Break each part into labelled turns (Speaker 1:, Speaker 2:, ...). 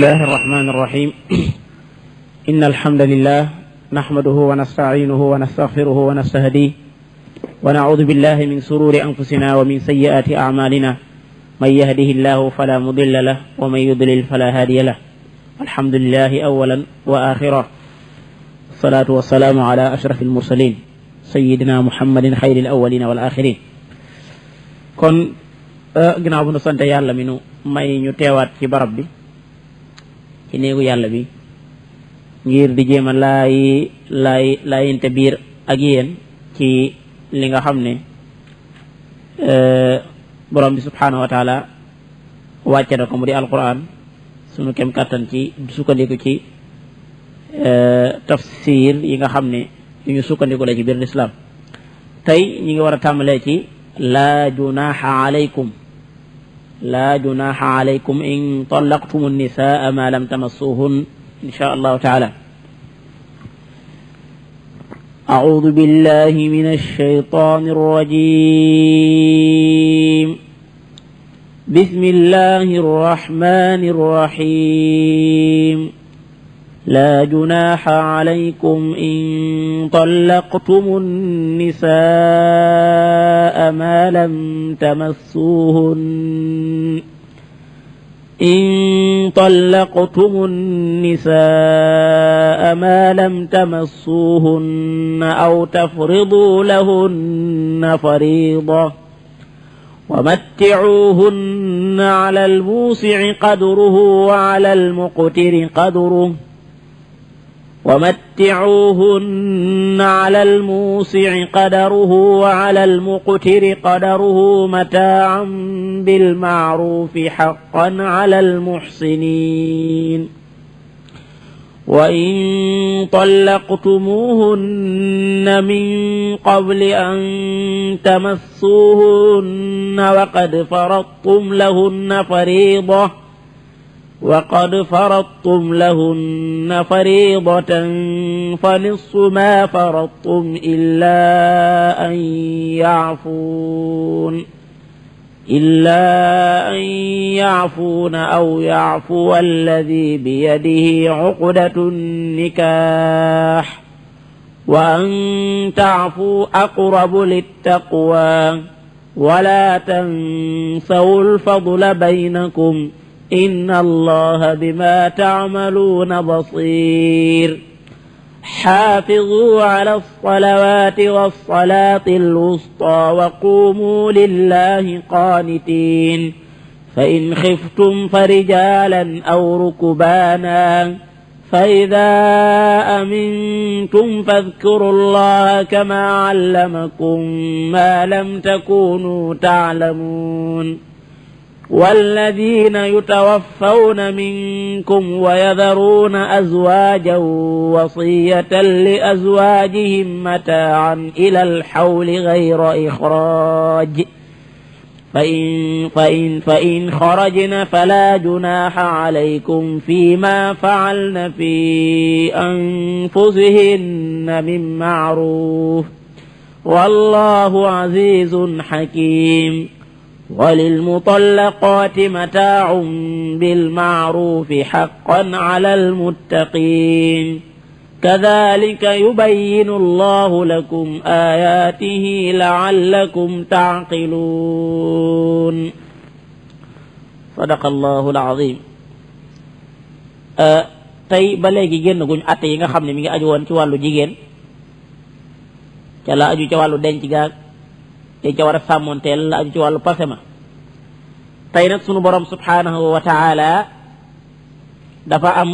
Speaker 1: الله الرحمن الرحيم إن الحمد لله نحمده ونستعينه ونستغفره ونستهديه ونعوذ بالله من شرور أنفسنا ومن سيئات أعمالنا من يهده الله فلا مضل له ومن يضلل فلا هادي له الحمد لله أولا وآخرا الصلاة والسلام على أشرف المرسلين سيدنا محمد خير الأولين والآخرين kon ginnaaw bu nu sant yàlla mi nu may ñu teewaat ci barab bi ci néegu yàlla bi ngir di jéem a laayinte biir ak yéen ci li nga xam ne borom bi subhanahu wa taala wàcce na ko mu di alquran sunu kem kàttan ci sukkandiku ci tafsir yi nga xam ne yu ñu sukkandiku la ci biir lislaam tey ñi ngi war a tàmbalee ci laa junaha alaykum in talaqtum an-nisaa ma lam tamassuhun insha allahu taala a'udhu billahi minash shaytanir rajim bismillahir rahmanir rahim لا جناح عليكم إن طلقتم النساء ما لم تمسوهن أو تفرضوا لهن فريضة ومتعوهن على الموسع قدره وعلى المقتر قدره وعلى المقتر قدره متاعا بالمعروف حقا على المحسنين وإن طلقتموهن من قبل أن تمسوهن وقد فرضتم لهن فريضة فنصف ما فرضتم إلا أن يعفون أو يعفو الذي بيده عقدة النكاح وأن تعفوا أقرب للتقوى ولا تنسوا الفضل بينكم إن الله بما تعملون بصير حافظوا على الصلوات والصلاة الوسطى وقوموا لله قانتين فإن خفتم فرجالا أو ركبانا فإذا أمنتم فاذكروا الله كما علمكم ما لم تكونوا تعلمون والذين يتوفون منكم ويذرون أزواجا وصية لأزواجهم متاعا إلى الحول غير إخراج فإن خرجن فلا جناح عليكم فيما فعلن في أنفسهن من معروف والله عزيز حكيم وللمطلقات متاع بالمعروف حقا على المتقين كذلك يبين الله لكم آياته لعلكم تعقلون صدق الله العظيم tey ba léegi génn guñ atte yi nga xam ne mi ngi aju woon ci wàllu jigéen ca la aju ca wàllu denc gaag te ca war a sàmmonteel la aju ci wàllu pasema tey nag sunu borom subhanahu wa taala dafa am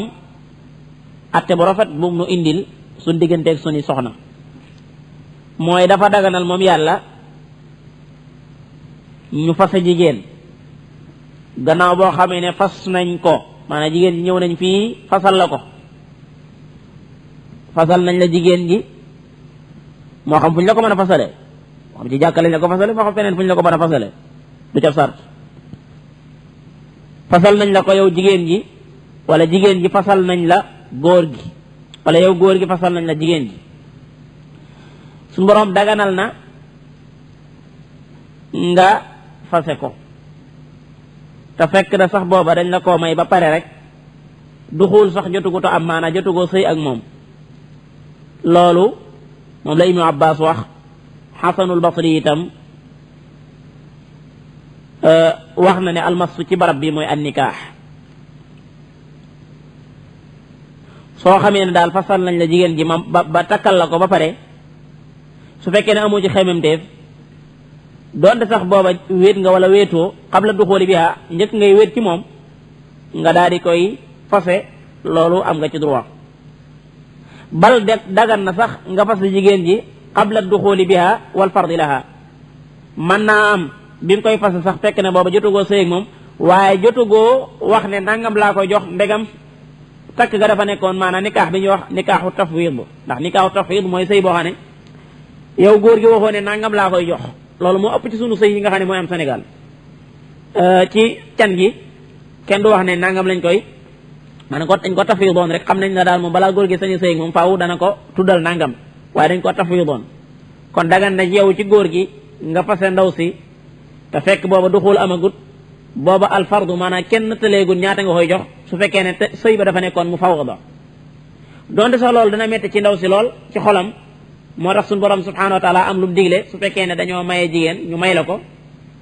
Speaker 1: atte bu rafet bu mu nu indil suñ digganteeg suni soxna mooy dafa daganal moom yàlla ñu fase jigéen gannaaw boo xamee ne fas nañ ko maanaam jigéen ji ñëw nañ fii fasal nañ la jigéen ji moo xam fu ñu la ko mën a fasale moo xam ci jàkkale la ko fasale moo xam feneen fu ñu la ko mën a fasale du ca sart fasal nañ la ko yow jigéen ji wala jigéen ji fasal nañ la góor gi wala yow góor gi fasal nañ la jigéen ji suñu boroom daganal na nga fase ko te fekk na sax booba dañ la koo may ba pare rek duxul sax jotugu to am maanaam jotugoo sëy ak moom loolu moom la Ibnu Abbas wax. Xasanul Basri itam wax na ne almasu ci barab bi mooy an nikaax soo xamee ne daal fasal nañ la jigéen ji ma ba takkal la ko ba pare su fekkee ne amoo ci xememteef doonte sax booba wéet nga wala wéetoo qabla duxooli biha njëkk ngay wéet ci moom nga daal di koy fase loolu am nga ci droit bal de dagan na sax nga fase jigéen ji qabla duxooli biha wal fardi laha mën naa am bi nga koy fase sax fekk ne booba jotugoo sëy ak moom waaye jotugoo wax ne nangam laa koy jox ndegam takk ga dafa nekkoon maanaam nikaax bi ñuy wax nikaaxu tafwid ndax nikaaxu tafwid mooy sëy boo xam ne yow góor gi waxoo ne nangam laa koy jox loolu moo ëpp ci sunu sëy yi nga xam ne mooy am Sénégal ci can gi kenn du wax ne nangam lañ koy maanaam ko dañ ko tafwid doon rek xam nañ la daal moom balaa góor gi sañu sëy ak moom faaw dana ko tuddal nangam waaye dañ ko tafwid doon kon dagan na yow ci góor gi nga fase ndaw si te fekk booba duxul amagut booba alfardu maanaam kenn tëleegul ñaata nga koy jox su fekkee ne sëy ba dafa nekkoon mu fawda donte sax loolu dana metti ci ndaw si lool ci xolam moo tax suñu borom subhanahu wa taala am lu mu digle su fekkee ne dañoo maye jigéen ñu may la ko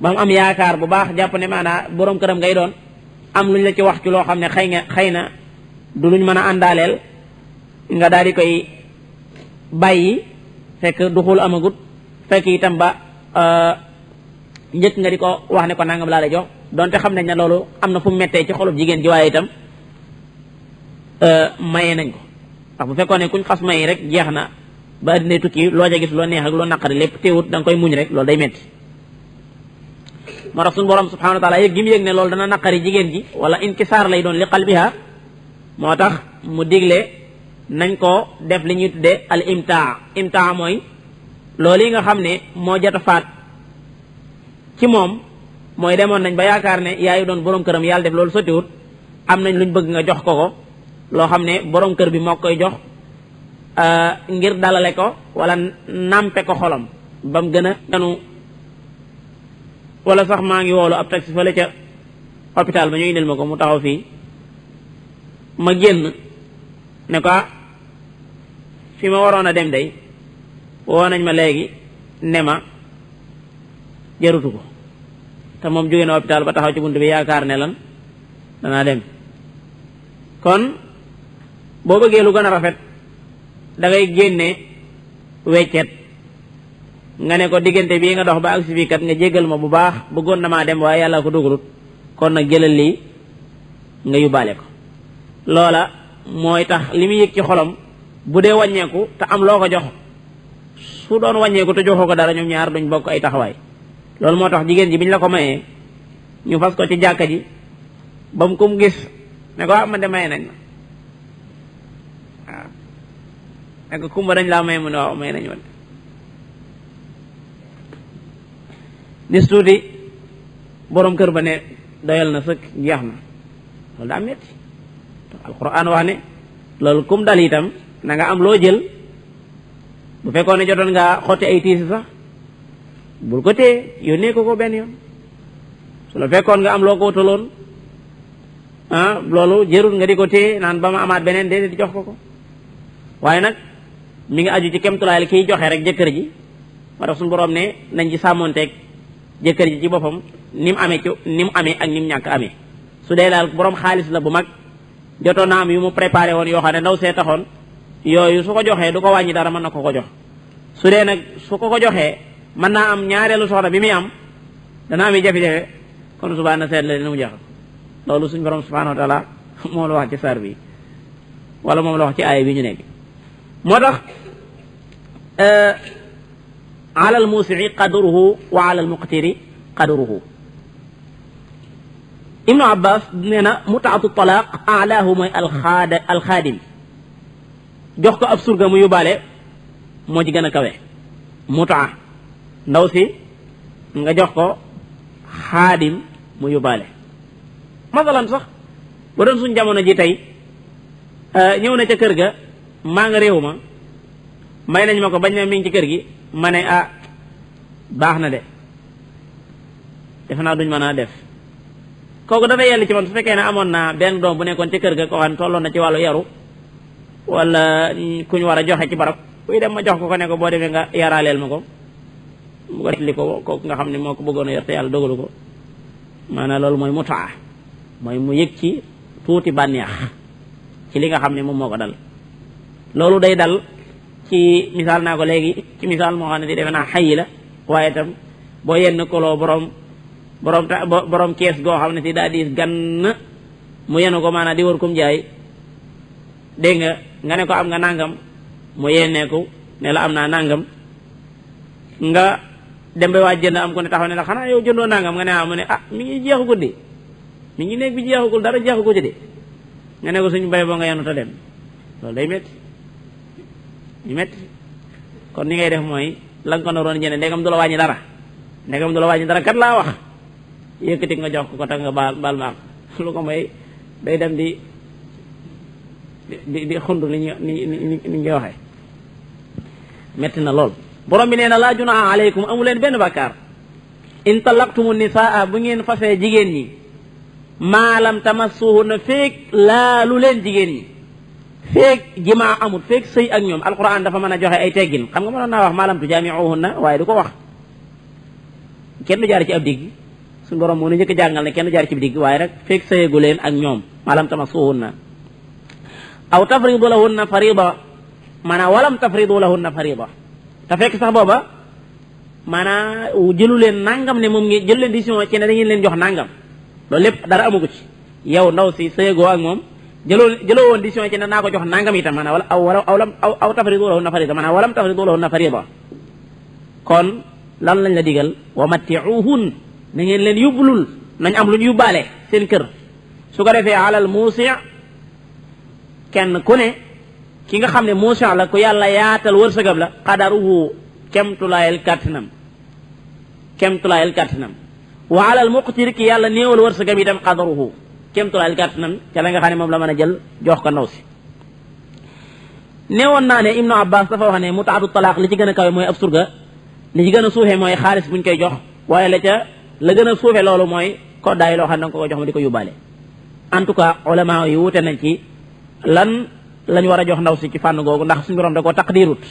Speaker 1: ba mu am yaakaar bu baax jàpp ne maanaam borom këram ngay doon am luñ la ci wax ci loo xam ne xëy na du luñ mën a àndaaleel nga daal di koy bàyyi fekk duxul amagut fekk itam ba njëkk nga di ko wax ne ko nangam laa lay jox donte xam nañ ne loolu am na fu mu mettee ci xolub jigéen ji waaye itam maye nañ ko ndax bu fekkoon ne kuñ xas mayi rek jeex na ba addinay tukki loo ja gis loo neex ak loo naqari lépp teewut da nga koy muñ rek loolu day metti moo tax suñu borom subhanahu wa taala yëg gi mu yëg ne loolu dana naqari jigéen ji wala inkisaar lay doon li qalbiha moo tax mu digle nañ ko def li ñuy tuddee al imtaa mooy loolu yi nga xam ne moo jot a faat ci moom mooy demoon nañ ba yaakaar ne yaayu doon borom këram yàlla def loolu sottiwut am nañ luñ bëgg nga jox ko loo xam ne borom kër bi moo koy jox ngir dalale ko wala nampe ko xolam ba mu gën a ganu wala sax maa ngi woolu ab taxi fële ca hôpital ba ñu indil ma ko mu taxaw fii ma génn ne ko fi ma waroon a dem day woo nañ ma léegi ne ma jarutu ko te moom jóge na hôpital ba taxaw ci bunt bi yaakaar ne lan danaa dem kon boo bëggee lu gën a rafet da ngay génne weccet nga ne ko diggante bii nga dox ba agsi fii kat nga jéggal ma bu baax bëggoon na maa dem waaye yàlla ko dogalut kon nag jëlal lii nga yóbbaale ko loola mooy tax li muy yëg ci xolam bu dee wàññeeku te am loo ko jox su doon wàññeeku te joxoo ko dara ñoom ñaar duñ bokk ay taxawaay loolu moo tax jigéen ji biñ la ko mayee ñu fas ko ci jàkka ji ba mu ko mu gis ne ko man de maye nañ waaw ne ko kumba dañ laa may mu ne waaw may nañ woon nis tuuti borom kër ba ne doyal na sëkk jeex na loolu daa metti alquran wax ne loolu kum dal itam na nga am loo jël bu fekkoon ne jotoon ngaa xotti ay tiisi sax bul ko téye yónnee ko benn yoon su la fekkoon nga am loo ko wutaloon loolu jërul nga di ko téye naan ba ma amaat beneen déedéet di jox ko waaye nag mi ngi aju ci kemtulaay kiy joxe rek jëkkër ji moo tax suñu borom ne nañ ci sàmmonteeg jëkkër ji ci boppam ni mu amee ak ni mu ñàkk amee su dee daal borom xaalis la bu mag jotoon na am yu mu préparé woon yoo xam ne ndaw see taxoon yooyu su ko joxee du ko wàññi dara mën na ko jox su dee nag su ko joxee mën naa am ñaareelu soxna bi muy am dana am jafe-jafe kon subaa na seet la dina mu jaxal loolu suñ borom subhanahu wa taala moom la wax ci saar bi wala moom la wax ci aaya bi ñu nekk moo tax ala al musii qadruhu wa ala al muqtiri qadruhu ibnu abbas nee na mutaatu talaq alaahu mooy alxaadim jox ko ab surga mu yóbbaale moo ci gën a kawe mutaa ndaw si nga jox ko xaadim mu yóbbaale masalan sax ba doon suñ jamono ji tey ñëw na ca kër ga maa nga réew ma may nañ ma ko bañ na mi ngi ci kër gi ma ne baax na de defe naa duñ mën a def kooku dafa yell ci man su fekkee ne amoon naa benn doom bu nekkoon ci kër ga koo xam ne tolloon na ci wàllu yaru wala ku ñu war a joxe ci barab buy dem ma jox ko ne ko boo demee nga yaraaleel ma ko bu ko li ko kooku nga xam ne moo ko bëggoon a yor te yàlla dogalu ko maanaam loolu mooy mutaa mooy mu yëg ci tuuti bànneex ci li nga xam ne moom moo ko dal loolu day dal ci misaal naa ko léegi ci misaal moo xam ne di defe naa xayi la waaye itam boo yenn koloo borom kees goo xam ne si daa diis gann mu yenu ko maanaam di wër kum jaay dégg nga ne ko am nga nangam mu yenneeku ne la am naa nangam nga dem ba waaj jënd am ko ne taxaw ne la xanaa yow jëndoo nangam nga ne mu ne mi ngi jeexu guddi mi ngi nekk bi jeexugul dara jeexu ko ci de nga ne ko suñu bay boo nga yenu ta dem loolu day métti kon ni ngay def mooy la nga ko naroon jënd ndegam du la wàññi dara kat laa wax yëkkati nga jox ko tax nga baal ma lu ko may day dem di xund ni ngay waxee metti na lool borom bi nee na laa junaaha aleykum amu leen benn bàkkaar in talaqtumu nisaa bu ngeen fasee jigéen ñi maalam tamassuhunna feek laalu leen jigéen ñi feek jimaa amut feek sëy ak ñoom alquran dafa mën a joxe ay teggin xam nga mënoon naa wax maalam tujaamiuhunna waaye du ko wax kenn du jaar ci ab digg suñu borom moo ne njëkk jàngal ne kenn du jaar ci ab digg waaye rek feek sëyagu leen ak ñoom maalam tamassuhunna aw tafridu lahunna farida maanaam walam tafridu lahunna farida te fekk sax booba maanaam jëlu leen nangam ne moom ngi jëlu leen décision ci ne da ngeen leen jox nangam loolu lépp dara amu ko ci yow ndaw si sëyagoo ak moom jëloo woon décision ci ne naa ko jox nangam itam maanaam aw tafridu lahunna farida maanaam walam tafridu lahunna farida kon lan lañ la digal wa matti'uhun na ngeen leen yóbbulul nañ am lu ñu yóbbaale seen kër su ko defee alal muusi kenn ku ne ki nga xam ne muusi la ku yàlla yaatal wërsëgam la qadaruhu kemtulaayal kàttanam wa alal muqtir ki yàlla néewal wërsëgam itam qadaruhu kemtulaayal kàttanam ca la nga xam ne moom la mën a jël jox ko ndaw si neewoon naa ne Ibnu Abbas dafa wax ne mutaatu talaaq li ci gën a kawe mooy ab surga li ci gën a suufe mooy xaalis buñ koy jox waaye la gën a suufe loolu mooy koddaay loo xam ne danga ko jox ma di ko yóbbaale en tout cas ulama yi wute nañ ci lan lañ war a jox ndaw si ci fànn googu ndax suñu borom da koo taqdirut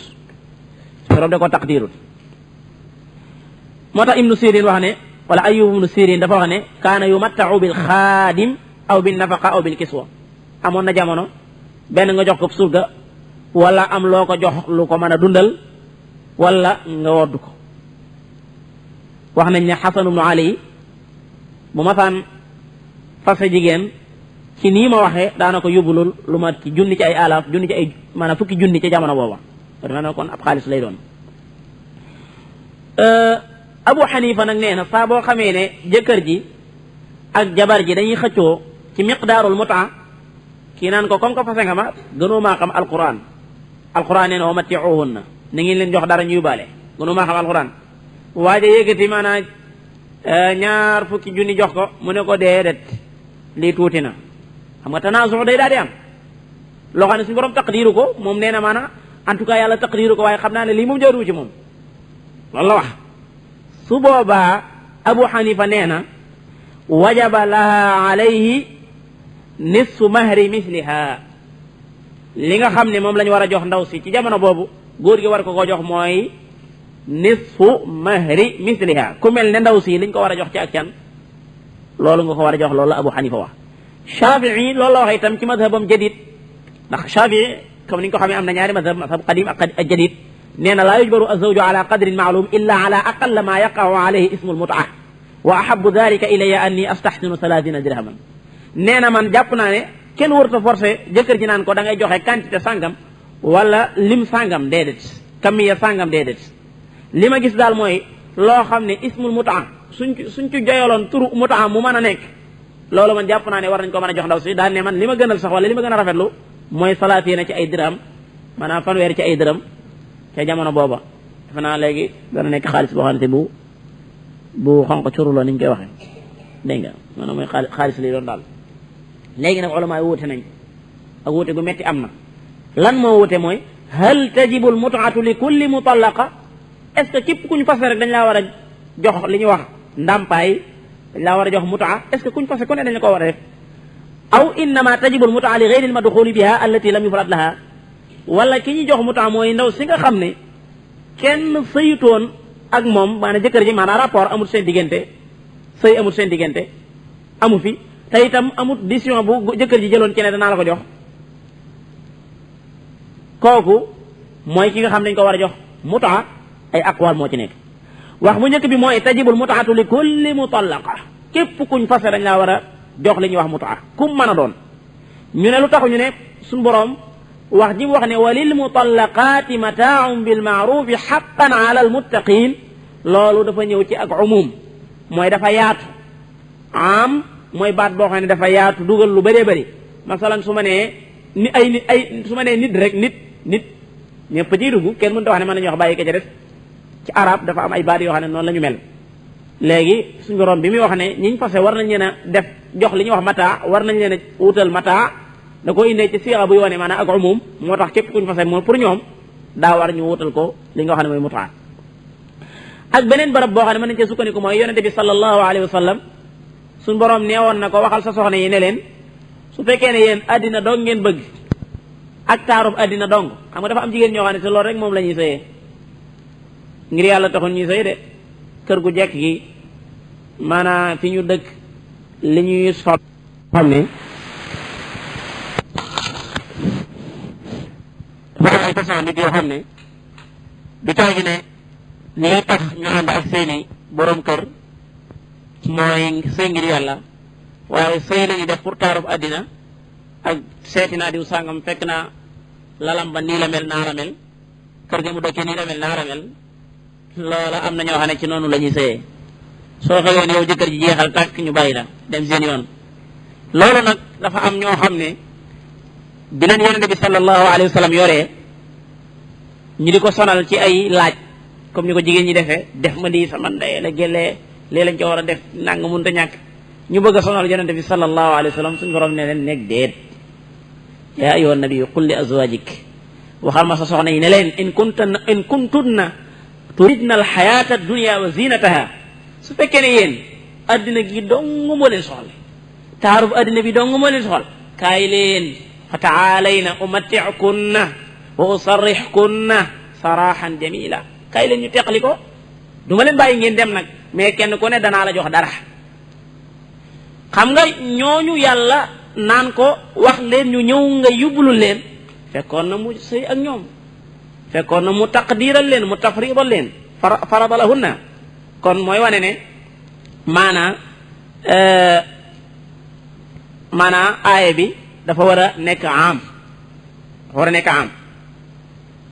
Speaker 1: moo tax Ibnu Sirin wax ne wala Ayyub ibnu Sirin dafa wax ne kaana yumatta'u bil xaadim aw bin nafaqa aw bil kiswa amoon na jamono benn nga jox ko surga wala am loo ko jox lu ko mën a dundal wala nga wodd ko wax nañ ne Xasan ibnu Ali bu masaan fase jigéen ci nii ma waxee daana ko yóbbulul lu ma ci junni ci ay alaaf junni ci ay maanaam fukki junni ci jamono booba dana kon ab xaalis lay doon Abu Xanifa nag nee na saa boo xamee ne jëkkër ji ak jabar ji dañuy xëccoo ci miqdaarul mutaa kii naan ko comme que fase nga ma gënoo maa xam alquran nee na wa matti'uhunna na ngeen leen jox dara ñu yóbbaale gënoo maa xam alquran waaja yëkkati maanaam ñaar fukki junni jox ko mu ne ko déedéet lii tuuti na xam nga tanaasu day daal di am loo xam ne suñu borom taqdiru ko moom nee na maanaam en tout cas yàlla taqdiru ko waaye xam naa ne lii moom jaaru ci moom loolu la wax su boobaa Abu Xanifa nee na wajaba laha alayhi nisfu mahri misliha li nga xam ne moom la ñu war a jox ndaw si ci jamono boobu góor gi war ko jox mooy nisfu mahri misliha ku mel ne ndaw si liñ ko war a jox ci ak can loolu nga ko war a jox loolu la Abu Xanifa wax Shafii loolu la wax itam ci madhabam jadid ndax Shafii comme ni ñu ko xamee am na ñaari madhab qadim ak jadid nee na laa yujbaru azawju ala qadrin maalum illa ala aqalla ma yaqa'u alayhi ismu almut'a wa ahabbu dhalika ilayya anni astaxsinu 30 dirhaman nee na man jàpp naa ne kenn warut a forcé jëkkër ji naan ko da ngay joxe quantité sangam wala lim sangam déedéet kamiya sangam déedéet li ma gis daal mooy loo xam ne ismul mut'a suñ ci joyaloon turu mut'a mu mën a nekk loolu man jàpp naa ne war nañ ko mën a jox ndaw si daal ne man li ma gënal sax wala li ma gën a rafetlu mooy salaatiina ci ay dirham maanaam fanweeri ci ay dërëm ca jamono booba defe naa léegi dana nekk xaalis boo xamante bu xonq curuloo niñ koy waxee dégg nga maanaam mooy xaalis lay doon daal léegi nag ulama yi wuute nañ ak wuute gu metti am na lan moo wuute mooy hal tajibu al mut'atu li kulli mutallaqa est ce que képp ku ñu fase rek dañ laa war a jox li ñuy wax ndàmpaay dañ laa war a jox mutaa est ce que kuñ fase ku ne dañ la ko war a def aw innama tajibu almutaa li gayri almadxuli biha allati lam yufrad laha wala ki ñu jox mutaa mooy ndaw si nga xam ne kenn sëyutoon ak moom maanaam jëkkër ji maanaam rapport amul seen diggante sëy amul seen diggante amu fi te itam amul décision bu jëkkër ji jëloon ci ne danaa la ko jox kooku mooy ki nga xam dañ ko war a jox mutaa ay aqwal moo ci nekk wax bu njëkk bi mooy tajibul mutaatu li kulli mutallaqa képp kuñ fase dañ laa war a jox li ñuy wax mutaa kum mën a doon ñu ne lu taxu ñu ne suñ boroom wax ji mu wax ne walil mutallaqaati mataaun bil maarufi xaqan ala al muttaqin loolu dafa ñëw ci ak umum mooy dafa yaatu am mooy baat boo xam ne dafa yaatu dugal lu bëree bëri masalan su ma nee ni ay su ma nee nit rek nit ñëpp ciy dugg kenn mënta wax ne mën nañu wax bàyyi ko ca def ci arab dafa am ay baat yoo xam ne noonu la ñu mel léegi suñu borom bi muy wax ne ñiñ fase war nañ leen a def jox li ñuy wax mata war nañ leen a wutal mata da ko indee ci siixa buy wane maanaam ak umum moo tax képp kuñ fase moom pour ñoom daa war ñu wutal ko li nga xam ne mooy mutaa ak beneen barab boo xam ne mën nañ cee sukkandiku mooy yonente bi sallallahu alayhi wa sallam suñu borom neewoon na ko waxal sa soxna yi ne leen su fekkee ne yéen addina dong ngeen bëgg ak taarub addina dong xam nga dafa am jigéen ñoo xam ne te loolu rek moom la ñuy sëyee ngir yàlla taxul ñuy sëy de kër gu jekk gi maanaam fi ñu dëkk li ñuy sol xam ne dafa am ay façon nit yoo xam ne du taagi ne li tax ñu ànd ak seeni borom kër mooy sëy ngir yàlla waaye sëy lañuy def pour taarub addina ak seeti naa diw sàngam fekk naa lalam ba nii la mel naa la mel kër ga mu dëkkee nii la mel naa la mel loola am na ñoo xam ne ci noonu la ñuy sëyee soo xëyoon yow jëkkër ji jeexal tàkk ñu bàyyi la dem seen yoon loolu nag dafa am ñoo xam ne bi leen yonente bi sallallahu alayhi wa sallam yoree ñu di ko sonal ci ay laaj comme ni ko jigéen ñi defee def ma lii sama ndey la gélee lii lañ ko war a def nanga mënta ñàkk ñu bëgg a sonal yonente bi sallallahu alayhi wa sallam suñu borom ne leen nekk déet yaa ayyuhan nabiyyu qul li azwajik waxal ma sa soxna yi ne leen in kuntunna turidna alxayata dunya wa zinataha su fekkee ne yéen addina gi dong moo leen soxla taaruf addina bi dong moo leen soxla kaay leen fa taalayna umatti'kunna wa usarrihkunna sarahan jamila kaay leen ñu teqali ko du ma leen bàyyi ngeen dem nag mais kenn ku ne danaa la jox dara xam nga ñooñu yàlla naan ko wax leen ñu ñëw nga yóbbulul leen fekkoon na mu sëy ak ñoom fekkoon na mu taqdiiral leen mu tafriidal leen farada lahunna kon mooy wane ne maanaa aaya bi dafa war a nekk am dafa war a nekk am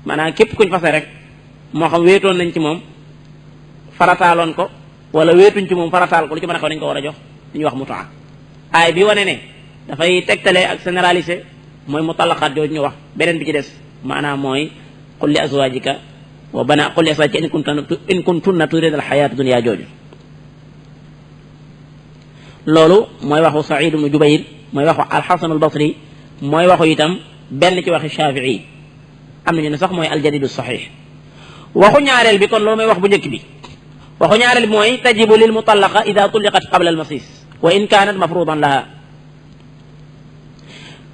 Speaker 1: maanaam képp kuñ fase rek moo xam wéetoon nañ ci moom farataaloon ko wala wéetuñ ci moom farataal ko lu ci mën a xew dañ ko war a jox li ñuy wax mutaa aaya bi wane ne dafay tegtale ak généralisé mooy mutallaqaat jooju ñu wax beneen bi ci des maanaam mooy qul li azwajika wa bana qul li azwajika in kuntunna turidna alxayata dunya jooju loolu mooy waxu Saïd ibnu Jubayr mooy waxu alxasan albasri mooy waxu itam benn ci waxi Shafii am nañu ne sax mooy aljadidu saxiix waxu ñaareel bi kon loolu mooy wax bu njëkk bi waxu ñaareel bi mooy tajibu lil mutallaqa ida tulliqat qabla al masis wa in kaanat mafrudan laha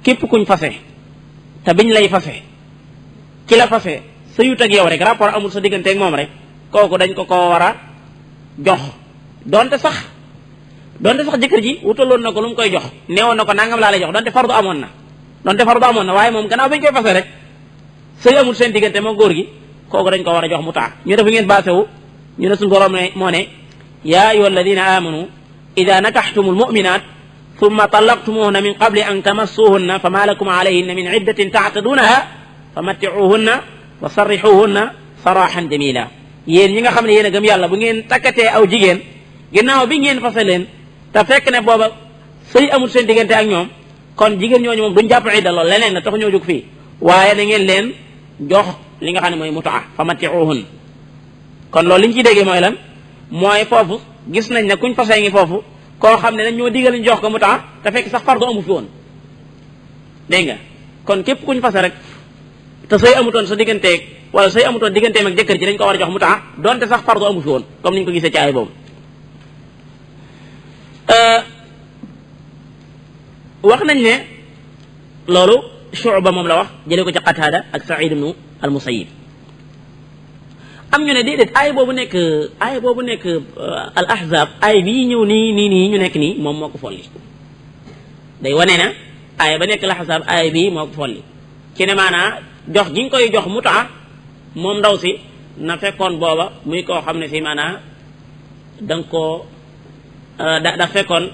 Speaker 1: képp kuñ fase te biñ lay fase ki la fase sëyut ak yow rek rapport amul sa diggante ak moom rek kooku dañ ko war a jox donte sax jëkkër ji wutaloon na ko lu mu koy jox neewoon na ko nangam laa lay jox donte fardu amoon na waaye moom gannaaw bañ koy fase rek sëy amul seen diggante moo góor gi kooku dañ ko war a jox mutaa ñu def ngeen baasewu ñu ne suñu borom ne moo ne yaa ayyuha alladina amanu ida nakaxtumu almuminat thumma talaqtumuhunna min qabli an tamassuhunna fama lakum alayhinna min iddatin taataduunaha fa matticuhunna wa sarrixuhunna sarahan jamila yéen ñi nga xam ne yéen a gëm yàlla bu ngeen takkatee aw jigéen ginnaaw bi ngeen fase leen te fekk ne booba sëy amul seen diggante ak ñoom kon jigéen ñooñu moom duñ jàpp idda lool leneen na tax ñoo jóg fii waaye na ngeen leen jox li nga xam ne mooy mutaa fa matticuhunna kon loolu li ñu ciy déggee mooy lan mooy foofu gis nañ ne kuñ fasee ngi foofu koo xam ne dañ ñoo digal ñu jox ko mutaa te fekk sax fardu amu fi woon dégg nga kon képp kuñ fase rek te sëy amutoon sa digganteeg wala sëy amutoon digganteem ak jëkkër ji dañ ko war a jox mutaa donte sax fardu amu fi woon comme ni ñu ko gisee ci ay boobu wax nañ ne loolu Shu'ba moom la wax jëlee ko ci Qataada ak Sa'id ibn al-Musayyib am ñu ne déedéet aaya boobu nekk al ahzab aaya bii ñëw nii ñu nekk nii moom moo ko folli day wane na aaya ba nekk al ahzab aaya bii moo ko folli ci ne maanaa jox gi nga koy jox mutaa moom ndaw si na fekkoon booba muy koo xam ne si maanaa da nga koo da fekkoon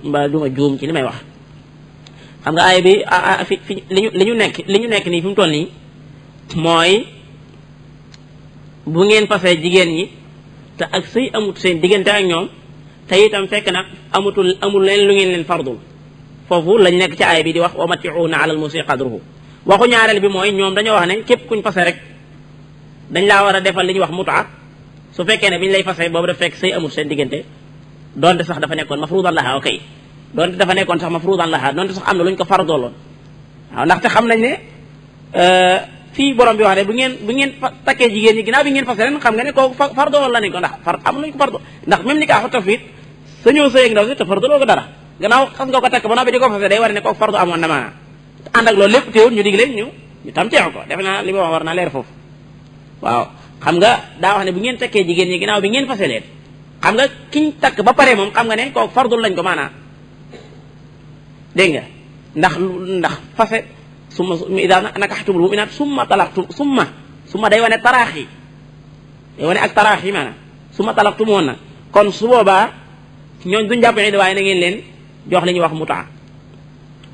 Speaker 1: mbaa duma juum ci li may wax xam nga aaya bi fi li ñu nekk nii fi mu toll nii mooy bu ngeen fasee jigéen ñi te ak sëy amut seen diggante ak ñoom te itam fekk nag amul leen lu ngeen leen fardul foofu lañ nekk ci aaya bi di wax wa mati'una ala al musi qadruhu waxu ñaareel bi mooy ñoom dañoo wax ne képp kuñ fase rek dañ laa war a defal li ñuy wax mutaa su fekkee ne biñ lay fase boobu daf fekk sëy amut seen diggante donte sax dafa nekkoon mafruudan laha ok donte dafa nekkoon sax mafruudan laha donte sax am na lu ñu ko fardooloon waaw ndaxte xam nañ ne fii borom bi wax ne bu ngeen takkee jigéen ñi ginnaaw bi ngeen fase ren xam nga ne kooku fardooloon la nañ ko ndax am luñ ko fardo ndax même ni kaa xu tafit sa ñëw sëy ak ndaw si te fardooloo ko dara gannaaw xas nga ko takk ba noppi di ko fase day war ne kooku fardo amoon na maanaam ànd ak loolu lépp teewul ñu digle ñu tam teew ko defe naa li ma wax war naa leer foofu waaw xam nga daa wax ne bu ngeen takkee jigéen ñi ginnaaw bi ngeen fase leen xam nga kiñ takk ba pare moom xam nga ne kooku fardul lañ ko maanaam dégg nga ndax fase summa idaa nakaxtumul mu'minaat summa talaqtum summa day wane taraax yi day wane ak taraax yi maanaam summa talaqtum woon na kon su boobaa ñooñ duñ jàpp ne waaye na ngeen leen jox li ñuy wax mutaa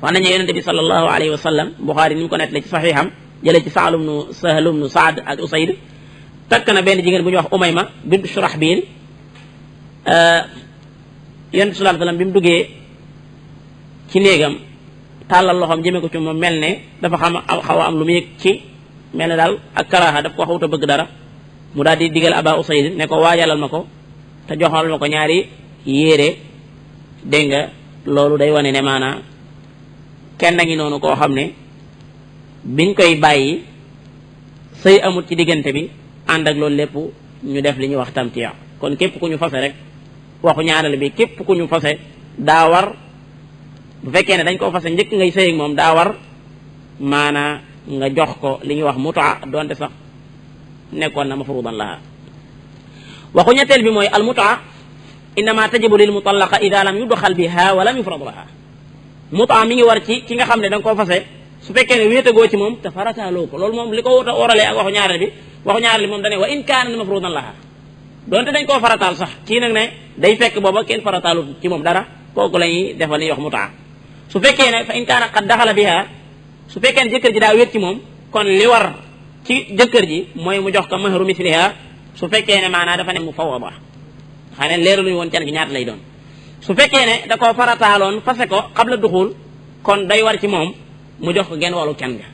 Speaker 1: wax nañu yonente bi sallallahu alayhi wa sallam Buxaari ni mu ko nettali ci saxiixam jëlee ci Sahl ibnu Saad ak Usayd takk na benn jigéen bu ñuy wax Umayma bint Shurahbil yonente sallallahu alayhi wa sallam bi mu duggee ci néegam tàllal loxoom jëmee ko ci moom mel ne dafa xaw a am lu mu yëg ci mel ne daal ak karaaxa daf ko xawut a bëgg dara mu daal di digal Aba Usayd ne ko waajalal ma ko te joxal ma ko ñaari yére dégg nga loolu day wane ne maanaa kenn ngi noonu koo xam ne biñ koy bàyyi sëy amut ci diggante bi ànd ak loolu lépp ñu def li ñuy wax tamtiya kon képp ku ñu fase rek waxu ñaareel bi képp ku ñu fase daa war bu fekkee ne dañ koo fase njëkk ngay sëy ak moom daa war maanaa nga jox ko li ñuy wax mutaa donte sax nekkoon na mafruudan laha waxu ñetteel bi mooy al mutaa innama tajibu lil mutallaqa ida lam yudxal biha wa lam yufrad laha mutaa mi ngi war ci ki nga xam ne da nga koo fase su fekkee ne wéetagoo ci moom te farataaloo ko loolu moom li ko waralee ak waxu ñaareel bi moom dane wa in kaana mafruudan laha donte dañ koo farataal sax kii nag ne day fekk booba kenn farataalu ci moom dara kooku la ñuy defal li ñuy wax mutaa su fekkee ne fa in kaana qad daxala biha su fekkee ne jëkkër ji daa wéet ci moom kon li war ci jëkkër ji mooy mu jox ko mahru misliha su fekkee ne maanaa dafa ne mu fawwada xam ne leeraluñu woon can gi ñaata lay doon su fekkee ne da koo farataaloon fase ko qabla duxul kon day war ci moom mu jox ko genn wàllu can ga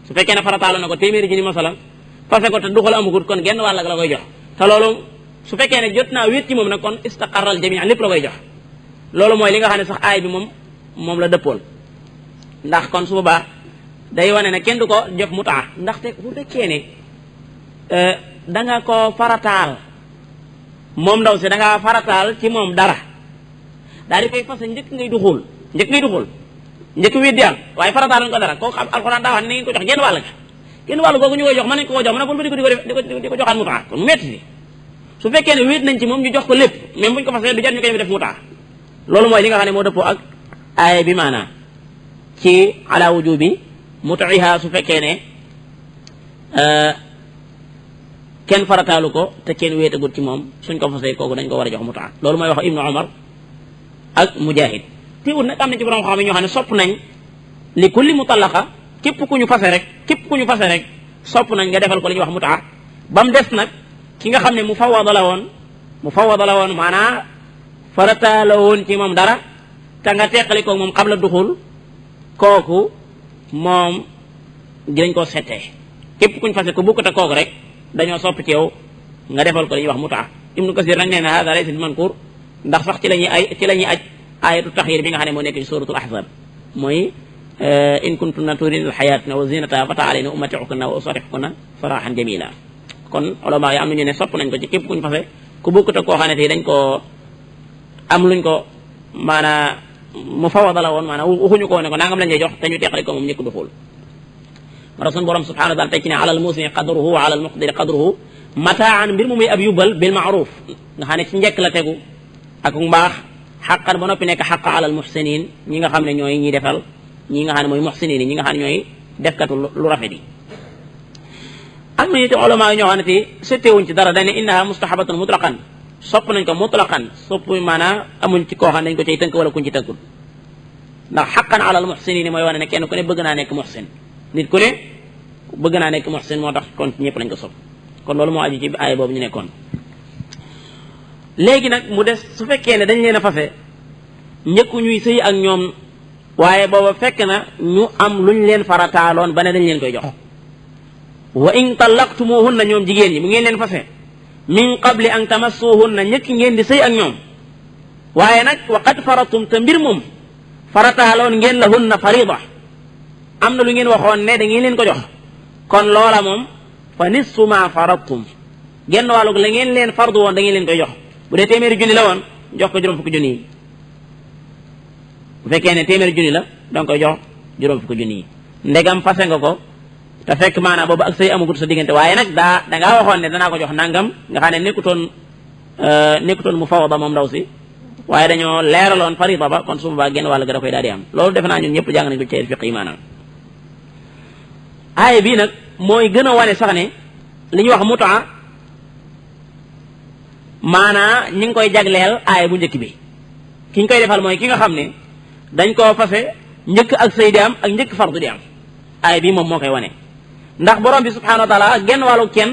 Speaker 1: su fekkee ne farataaloon na ko téeméeri ji ni masalan fase ko te duxul amagut kon genn wàll la koy jox te loolu su fekkee ne jot naa wéet ci moom nag kon istaqarral jamii lépp la koy jox loolu mooy li nga xam ne sax aay bi moom la dëppool ndax kon su boobaa day wane ne kenn du ko jox mutaa ndaxte bu fekkee ne da nga ko farataal moom ndaw si da nga farataal ci moom dara daal di koy fase njëkk ngay duxul njëkk wéet di am waaye farataal nañ ko dara kooku alxuraan daa wax ne na ngeen ko jox genn wàll ga genn wàll googu ñu koy jox mën nañ ko jox mën na bul ba di ko joxaat mutaa kon metti si su fekkee ne wéet nañ ci moom ñu jox ko lépp même buñ ko fasee du jar ñu koy def mutaa loolu mooy li nga xam ne moo dëppoo ak aaya bi maanaa ci ala wujubi mutiha su fekkee ne kenn farataalu ko te kenn wéetagut ci moom suñ ko fasee kooku dañ ko war a jox mutaa loolu mooy wax ibnu Umar ak Mujahid teewul nag am na ci borom xam ne ñoo xam ne sopp nañ li kulli mutallaqa képp ku ñu fase rek sopp nañ nga defal ko li ñuy wax mutaa ba mu des nag ki nga xam ne mu fawwada la woon maanaa farataala woon ci moom dara te nga teqali ko moom qabla duxul kooku moom dinañ koo settee képp kuñ fase ko bukk te kooku rek dañoo sopp ci yow nga defal ko li ñuy wax mutaa Ibnu Kasir nag nee na hada laysa bi mankur ndax sax ci la ñuy aj ayatu taxyir bi nga xam ne moo nekk ci suratul ahzab mooy in kuntunna turidna alxayatna wa zinataha fa ta'alayna umatti'kunna wa usarrihkunna sarahan jamila kon ulama yi am nañu ne sopp nañ ko ci képp kuñ fase ku bokkut ak koo xam ne tey dañ ko am luñ ko maanaa mu fawada la woon maanaam waxuñu ko ne ko nangam lañ lay jox te ñu teqale ko moom ñëkk du xool ma tax suñu borom subhanahu wa taala teg ci ne alal musimi qadruhu wa alal muqdiri qadruhu mataan mbir mu muy ab yubal bil ma'ruf nga xam ne ci njëkk la tegu ak mbaax xaqan ba noppi nekk xaqa alal muhsinin ñi nga xam ne ñooy ñi defal ñi nga xam ne mooy muhsinin ñi nga xam ne ñooy defkatu lu rafet yi am na it ulama yi ñoo xam ne te settewuñ ci dara dañ ne innaha mustahabatun mutlaqan sopp nañ ko mutlaqan sopp maanaam amuñ ci koo xam ne dañ ko cay tënk wala kuñ ci tënkul ndax xaqan alal muhsinin mooy wane ne kenn ku ne bëgg naa nekk muhsin nit ku ne bëgg naa nekk muhsin moo tax kon ñëpp lañ ko sopp kon loolu moo aju ci aaya boobu ñu nekkoon léegi nag mu des su fekkee ne dañ leen a fase njëkku ñuy sëy ak ñoom waaye booba fekk na ñu am luñ leen farataaloon ba ne dañ leen koy jox wa in tallaqtumuhunna ñoom jigéen ñi mu ngeen leen fase min qabli an tamassuhunna ñëkk ngeen di sëy ak ñoom waaye nag wa qad faratum te mbir moom farataaloon ngeen la hunna farida am na lu ngeen waxoon ne da ngeen leen ko jox kon loola moom fa nisfu ma faradtum genn wàllug la ngeen leen fardu woon da ngeen leen koy jox bu dee téeméeri junni la woon jox ko juróom fukki junni yi bu fekkee ne téeméeri junni la danga koy jox juróom fukki junni yi ndegam fase nga ko te fekk maanaam boobu ak sëy amagut sa diggante waaye nag dangaa waxoon ne danaa ko jox nangam nga xam ne nekkutoon mu fawda moom ndaw si waaye dañoo leeraloon farida ba kon su boobaa genn wàll ga da koy daal di am loolu defe naa ñun ñëpp jàng nañ ko ci fiqh yi maanaam aaya bii nag mooy gën a wane sax ne li ñuy wax mutaa maanaa ñi ngi koy jagleel aaya bu njëkk bi ki ñu koy defal mooy ki nga xam ne dañ koo fase njëkk ak sëy di am ak njëkk fardu di am aaya bii moom moo koy wane ndax borom bi subhanahu wa taala genn wàllu kenn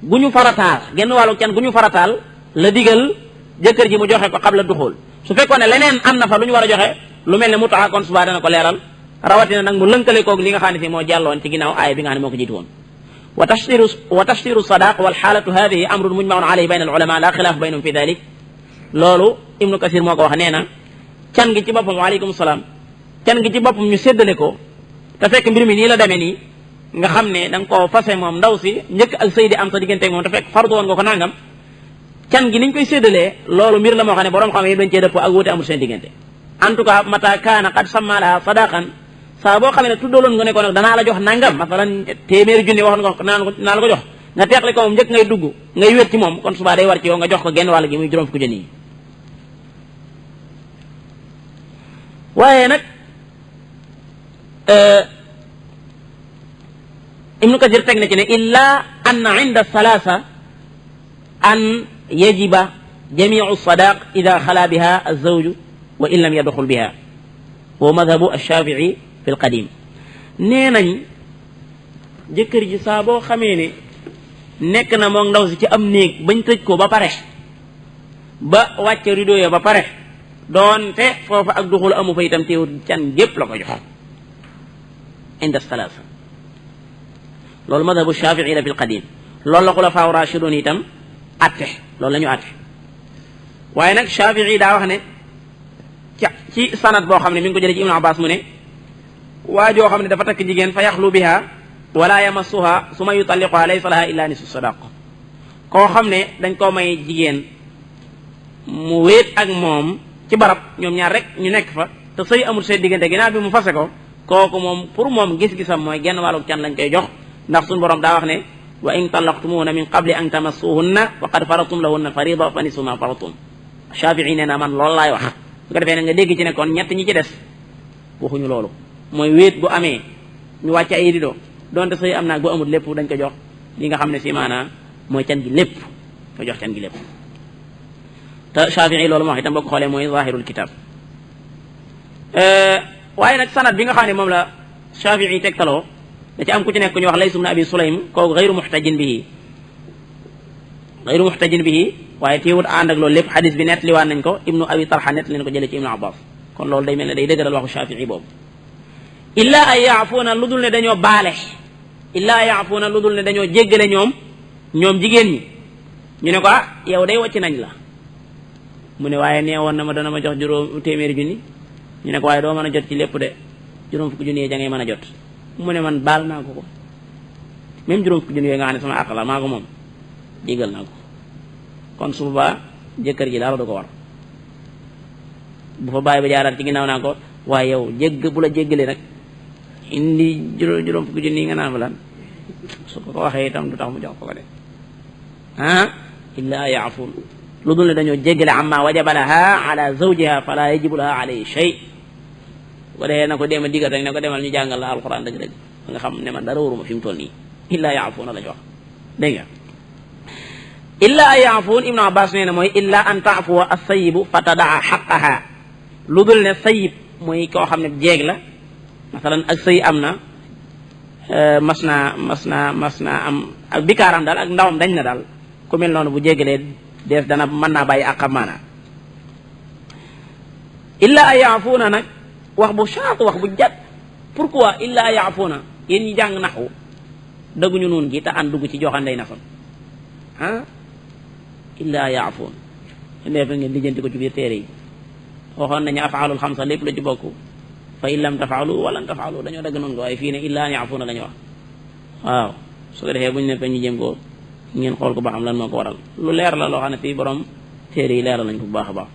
Speaker 1: gu ñu farataal la digal jëkkër ji mu joxe ko qabla duxul su fekkoon ne leneen am na fa lu ñu war a joxe lu mel ne mutaa kon subaa dana ko leeral rawatina nag mu lënkale koog li nga xam ne si moo jàlloon ci ginnaaw aaya bi nga xam ne moo ko jiitu woon wa tashtiru sadaq wal xaalatu hadihi amrun mujmaun alayhi bayna al ulama la xilaaf baynahum fi dalik loolu ibnu kasir moo ko wax nee na can gi ci boppam waaleykum salaam can gi ci boppam ñu séddale ko te fekk mbir mi nii la demee nii nga xam ne da nga koo fase moom ndaw si njëkk ak sëy di am sa digganteeg moom te fekk fardu woon nga ko nangam can gi niñ koy séddalee loolu mbir la moo xam ne borom xam yëpp dañ cee dëpp ak wuute amul seen diggante en tout cas mata kaana qad samma laha sadaqan saa boo xam ne tuddaloon nga ne ko nag danaa la jox nangam masalan téeméeri junni waxoon nga ko naa la ko jox nga teexle ko moom njëkk ngay dugg ngay wér ci moom kon subaa day war ci yow nga jox ko genn wàll gi muy juróom fukki junni yi waaye nag ibnu kasir teg na ci ne illa anna inda salaasa an yajiba jamiu sadaq ida xala biha alzawju wa in lam yadxul biha wa madhabu alshafii fi lqadim nee nañ jëkkër ji saa boo xamee ne nekk na moom ndaw si ci am néeg bañ tëj ko ba pare ba wàcce rideau ya ba pare doonte foofa ak duxul amu fa itam teewul can gépp la ko jox inda salaasa loolu madhabu shafii la fi lqadim loolu la xulafaa rashidun itam atte loolu la ñu atte waaye nag shafii daa wax ne ci sanad boo xam ne mi ngi ko jëlee ci ibnu abbas mu ne waa joo xam ne dafa takk jigéen fa yaxlu biha wala yamassuha suma yutalliquha laysa laha illa nisfu sadaq koo xam ne dañ koo may jigéen mu wéet ak moom ci barab ñoom ñaar rek ñu nekk fa te sëy amul seen diggante ginnaaw bi mu fase ko kooku moom pour moom gis-gisam mooy genn wàllu can lañ koy jox ndax suñu borom daa wax ne wa in tallaqtumuhunna min qabli an tamassuhunna wa qad faradtum lahunna farida fa nisfu ma faradtum Shafii nee na man loolu laay wax su ko defee ne nga dégg ci ne kon ñett ñi ci des waxuñu loolu mooy wéet bu amee ñu wàcc ay rido donte sëy am naag bu amul lépp dañ ko jox li nga xam ne si maanaa mooy can gi lépp ko jox can gi lépp te Shafii loolu moo wax itam boo ko xoolee mooy zahirul kitab waaye nag sanad bi nga xam ne moom la Shafii tegtaloo da ci am ku ci nekk ñu wax Lays ibn Abi Sulaym kooku gayru muxtajin bihi waaye teewul ànd ak loolu lépp xadis bi nett liwaan nañ ko ibnu abi talha nett leen ko jëlee ci ibnu abbas kon loolu day mel ne day dëgëral waxu Shafii boobu illa an yaafuuna lu dul ne dañoo baale illa an yaafuuna lu dul ne dañoo jéggale ñoom jigéen ñi ñu ne ko yow day wàcc nañ la mu ne waaye nee woon na ma dana ma jox juróom téeméeri junni ñu ne ko waaye doo mën a jot ci lépp de juróom fukki junni yi ja ngay mën a jot mu ne man baal naa ko même juróom fukki junni yooyu nga xam ne sama àq la maa ko moom jégal naa ko kon su boobaa jëkkër ji dara du ko war bu fa bàyyi ba jaaraat ci ginnaaw naa ko waaye yow bu la jéggalee nag indi juróom fukki junni nga naan fa lan su ko waxee itam du tax mu jox ko de illa yaafun lu dul ne dañoo jéggale amma wajaba laha ala zawjiha fala yajibu laha alayhi shay bu dee na ko dem a digal rek ne ko demal ñu jàngal la alquran dëgg-dëgg nga xam ne man dara waruma fi mu toll nii illa yaafuna la ñu wax dégg nga illa an yaafuun ibnu abbas nee na mooy illa an taafuwa as-sayyibu fa tadaa xaqaha lu dul ne sayib mooy koo xam ne jeeg la masalan ak sëy am na mas naa am ak bikaaram daal ak ndawam dañ na daal ku mel noonu bu jégalee dees dana mën naa bàyyi àqam maana illa an yaafuuna nag wax bu shaatu wax bu jat pourquoi illa an yaafuuna yéen ñi jàng naxu dëgguñu noonu gi te an dugg ci joxanday na son illa an yaafuun ndeef ngeen lijjanti ko ci biir téere yi waxoon nañu afaalul xamsa lépp la ci bokk fa in lam tafaalu walan tafaalu dañoo dagg noonu ko waaye fii ne illa an yaafuuna la ñu wax waaw su ko defee buñu ne ñu jëm ko ngeen xool ko ba xam lan moo ko waral lu leer la loo xam ne fii borom téere yi leeral nañ ko bu baax a baax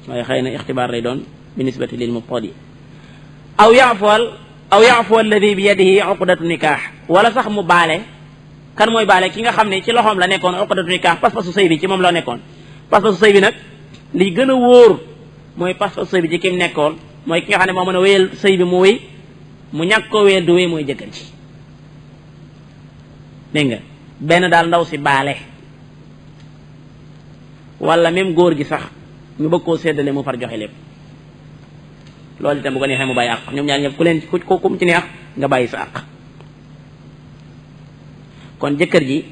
Speaker 1: waaye xëy na ixtibaar lay doon bi nisbati lil mubtadi aw yaafu alladi bi yadihi uqdatu nikaax wala sax mu baale kan mooy baale ki nga xam ne ci loxoom la nekkoon uqdatu nikaax pas-pasu sëy bi ci moom la nekkoon pas-pasu sëy bi nag li gën a wóor mooy pas-pasu sëy bi ci kim nekkoon mooy ki nga xam ne moo mën a wéyal sëy bi mu wéy mu ñàkk koo wéyal du wéy mooy jëkkër ji dégg nga benn daal ndaw si baale wala même góor gi sax ñu bëgg koo séddale mu far joxe lépp loolu itam bu ko neexee mu bàyyi àq ñoom ñaar ñëpp ku kum ci neex nga bàyyi sa àq kon jëkkër ji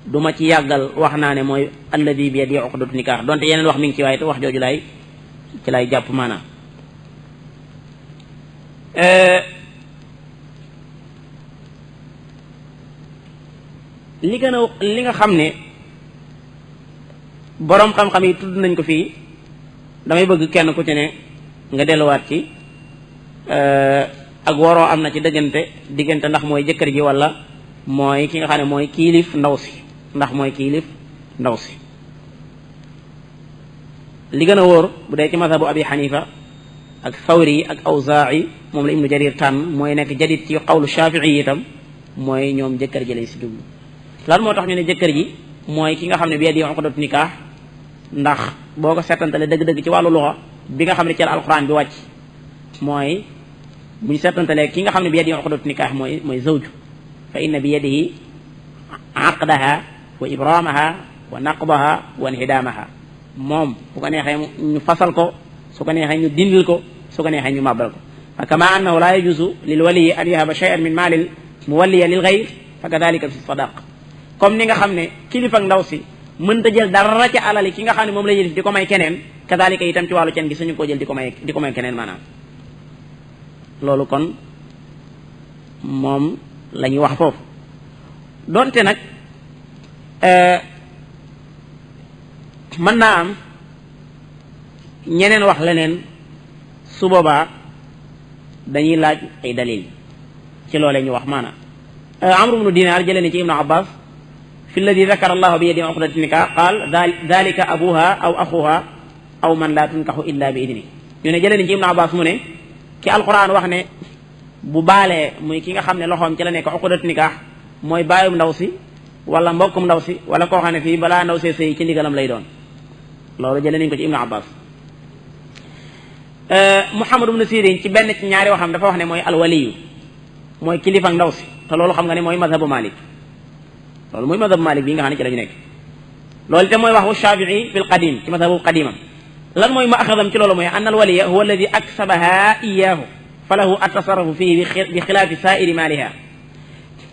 Speaker 1: duma ci yàggal wax naa ne mooy alladi bi yadihi uqdatu nikaax donte yeneen wax mi ngi ci waaye te wax jooju ci lay jàpp maanaam li nga xam ne boroom xam-xam yi tudd nañ ko fii damay bëgg kenn ku ci ne nga delluwaat ci ak waroo am na ci diggante ndax mooy jëkkër ji wala mooy ki nga xam ne mooy kiilif ndaw si ndax mooy kiilif ndaw si li gën a wóor bu dee ci mazhabu abi xanifa ak thawri ak awzaa'i moom la ibnu jarir tànn mooy nekk jadid ci qawlu shafii itam mooy ñoom jëkkër ji lay si jublu lan moo tax ñu ne jëkkër ji mooy ki nga xam ne bi yadihi uqdatu nikaax ndax boo ko settantale dëgg-dëgg ci wàllu luxa bi nga xam ne ci alquran bi wàcc mooy bu ñu seetantalee ki nga xam ne bi yadihi uqdatu nikaax mooy zawju fa inna bi yadihi aqdaha wa ibramaha wa naqdaha wa inhidaamaha moom bu ko neexee ñu fasal ko su ko neexee ñu dindil ko su ko neexee ñu màbbal ko fa kama annahu la yajuzu lil waliyi an yahaba shay'an min maalil muwalliya lil ghayr fa kadhalika fi sadaq comme ni nga xam ne kilifa ak ndaw si mënta jël dara ci alali ki nga xam ne moom la yëlif di ko may keneen kadhalika itam ci wàllu cen gi suñu ko jël di ko may keneen maanaam loolu kon moom la ñuy wax foofu donte nag mën naa am ñeneen wax leneen su boobaa dañuy laaj ay dalil ci loolee ñu wax maanaam Amru ibnu Dinaar jëlee ni ci Ibnu Abbas fi alladi dakara allahu bi yadihi uqdati nikah qaal dalika abuha aw axuha aw man laa tunkaxu illa bi idni ñu ne jëlee ni ci Ibnu Abbas mu ne ki alquran wax ne bu baalee muy ki nga xam ne loxoom ci la nekk uqdati nikah mooy bàyyum ndaw si wala mbokkum ndaw si wala koo xam ne fii balaa ndaw see sëy ci ndigalam lay doon loolu jëlee nañ ko ci Ibnu Abbas Muhammad ibn Sirin ci benn ci ñaari waxam dafa wax ne mooy alwaliyu mooy kilifa ak ndaw si te loolu xam nga ne mooy mazhabu Malik loolu mooy mazhabu Malik bi nga xam ne ci la ñu nekk loolu te mooy waxu Shafii fil qadim ci mazhabu qadimam lan mooy ma axadam ci loolu mooy anna alwaliya huwa alladi aksabaha iyaahu falahu atasarrufu fihi bi xilaafi saairi maaliha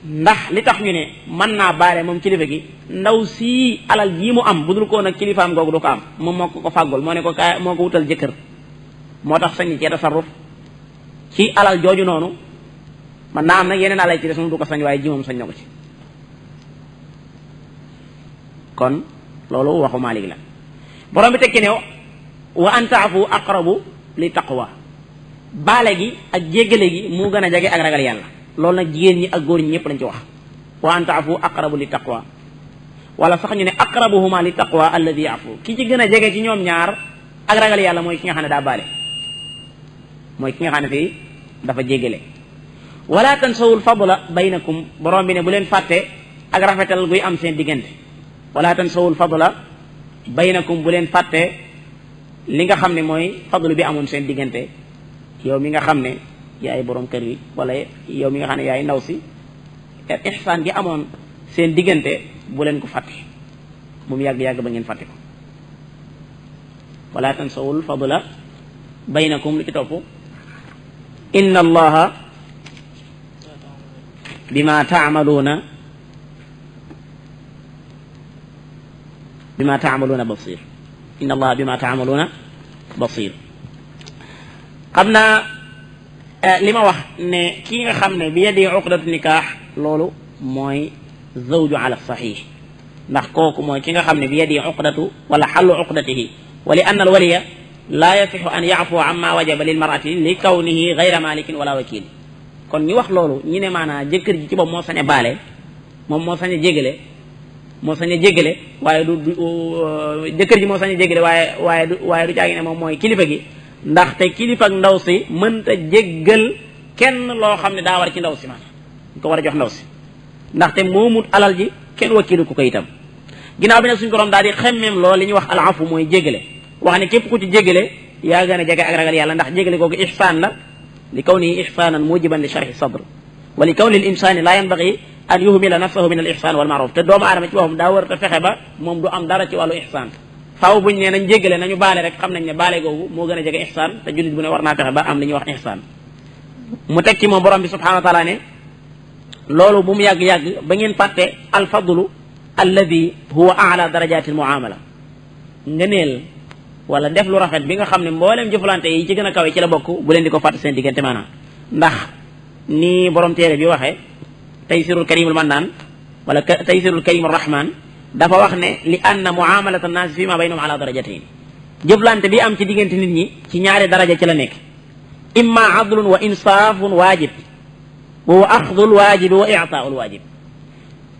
Speaker 1: ndax li tax ñu ne mën naa baare moom kilifa gi ndaw si alal jii mu am budul koo nag kilifaam googu du ko am moom moo ko fàggul moo ne ko kaay moo ko wutal jëkkër moo tax sañ cee tasarruf ci alal jooju noonu man naa am nag yeneen alal ci des moom du ko sañ waaye ji moom sañ na ko ci kon loolu waxu Maalik la borom bi tekki ne wa an taafu aqrabu li taqwa baale gi ak jéggale gi mu gën a jege ak ragal yàlla loolu nag jigéen ñi ak góor ñi ñëpp lañ ci wax wa an ta'fu aqrabu li taqwa wala sax ñu ne aqrabuhuma li taqwa alladhi ya'fu ki ci gën a jege ci ñoom ñaar ak ragal yàlla mooy ki nga xam ne daa baale mooy ki nga xam ne fii dafa jéggale wala tansawul fadla baynakum borom bi ne bu leen fàtte ak rafetal guy am seen diggante wala tansawul fadla baynakum bu leen fàtte li nga xam ne mooy fadlu bi amoon seen diggante yow mi nga xam ne yaay borom kër yi wala yow mi nga xam ne yaay ndaw si ihsaan gi amoon seen diggante bu leen ko fàtte bu mu yàgg-yàgg ba ngeen fàtte ko wala tansawul fadla baynakum lu ci topp inna allaha bima taamaluuna basir inna allaha bima taamaluuna basir xam naa li ma wax ne ki nga xam ne bi yadi uqdatu nikaax loolu mooy zawju ala saxiix ndax kooku mooy ki nga xam ne bi yadi uqdatu wala xallu uqdatihi wa li anna alwaliya laa yasixu an yaafu amma wajaba lil marati li kawnihi gayra malikin wala wakil kon ñu wax loolu ñu ne maanaa jëkkër ji ci bopp moo sañ a baale moom moo sañ a jégale waaye du jëkkër ji moo sañ a jégale waaye du caagi ne moom mooy kilifa gi ndaxte kilifa ak ndaw si mënta jéggal kenn loo xam ne daa war ci ndaw si maanaam ñu ko war a jox ndaw si ndaxte moomut alal ji kenn wakiilu ko itam ginnaaw bi nag suñu borom daal di xemmeem lool li ñuy wax al afu mooy jégale wax ne képp ku ci jégale yaa gën a jege ak ragal yàlla ndax jégale googu ihsaan la li kawnihi ihsaanan mujiban li sharhi sadr wa li kawni al insani la yanbaghi an yuhmila nafsahu min al ihsan wal ma'ruf te doomu aadama ci boppam daa war a fexe ba moom du am dara ci wàllu ihsaan faaw buñ ne nañ jégale nañu baale rek xam nañ ne baale googu moo gën a jege ihsaan te jullit bu ne war naa fexe ba am li ñuy wax ihsaan mu teg ci moom borom bi subhanahu wa taala ne loolu bu mu yàgg-yàgg ba ngeen fàtte al fadlu alladi huwa a'la darajati al muamala ngëneel wala def lu rafet bi nga xam ne mboolem jëflante yi ci gën a kawe ci la bokk bu leen di ko fàtte seen diggante maanaam ndax ni borom téere bi waxee taysirul karimul mannaan wala taysirul karimul rahman dafa wax ne li anna muamalat annaasi fi ma baynahum ala darajatayn jëflante bi am ci diggante nit ñi ci ñaari daraja ci la nekk imma adlun wa insaafun waajib wa huwa axdul waajibi wa i'taa'ul waajib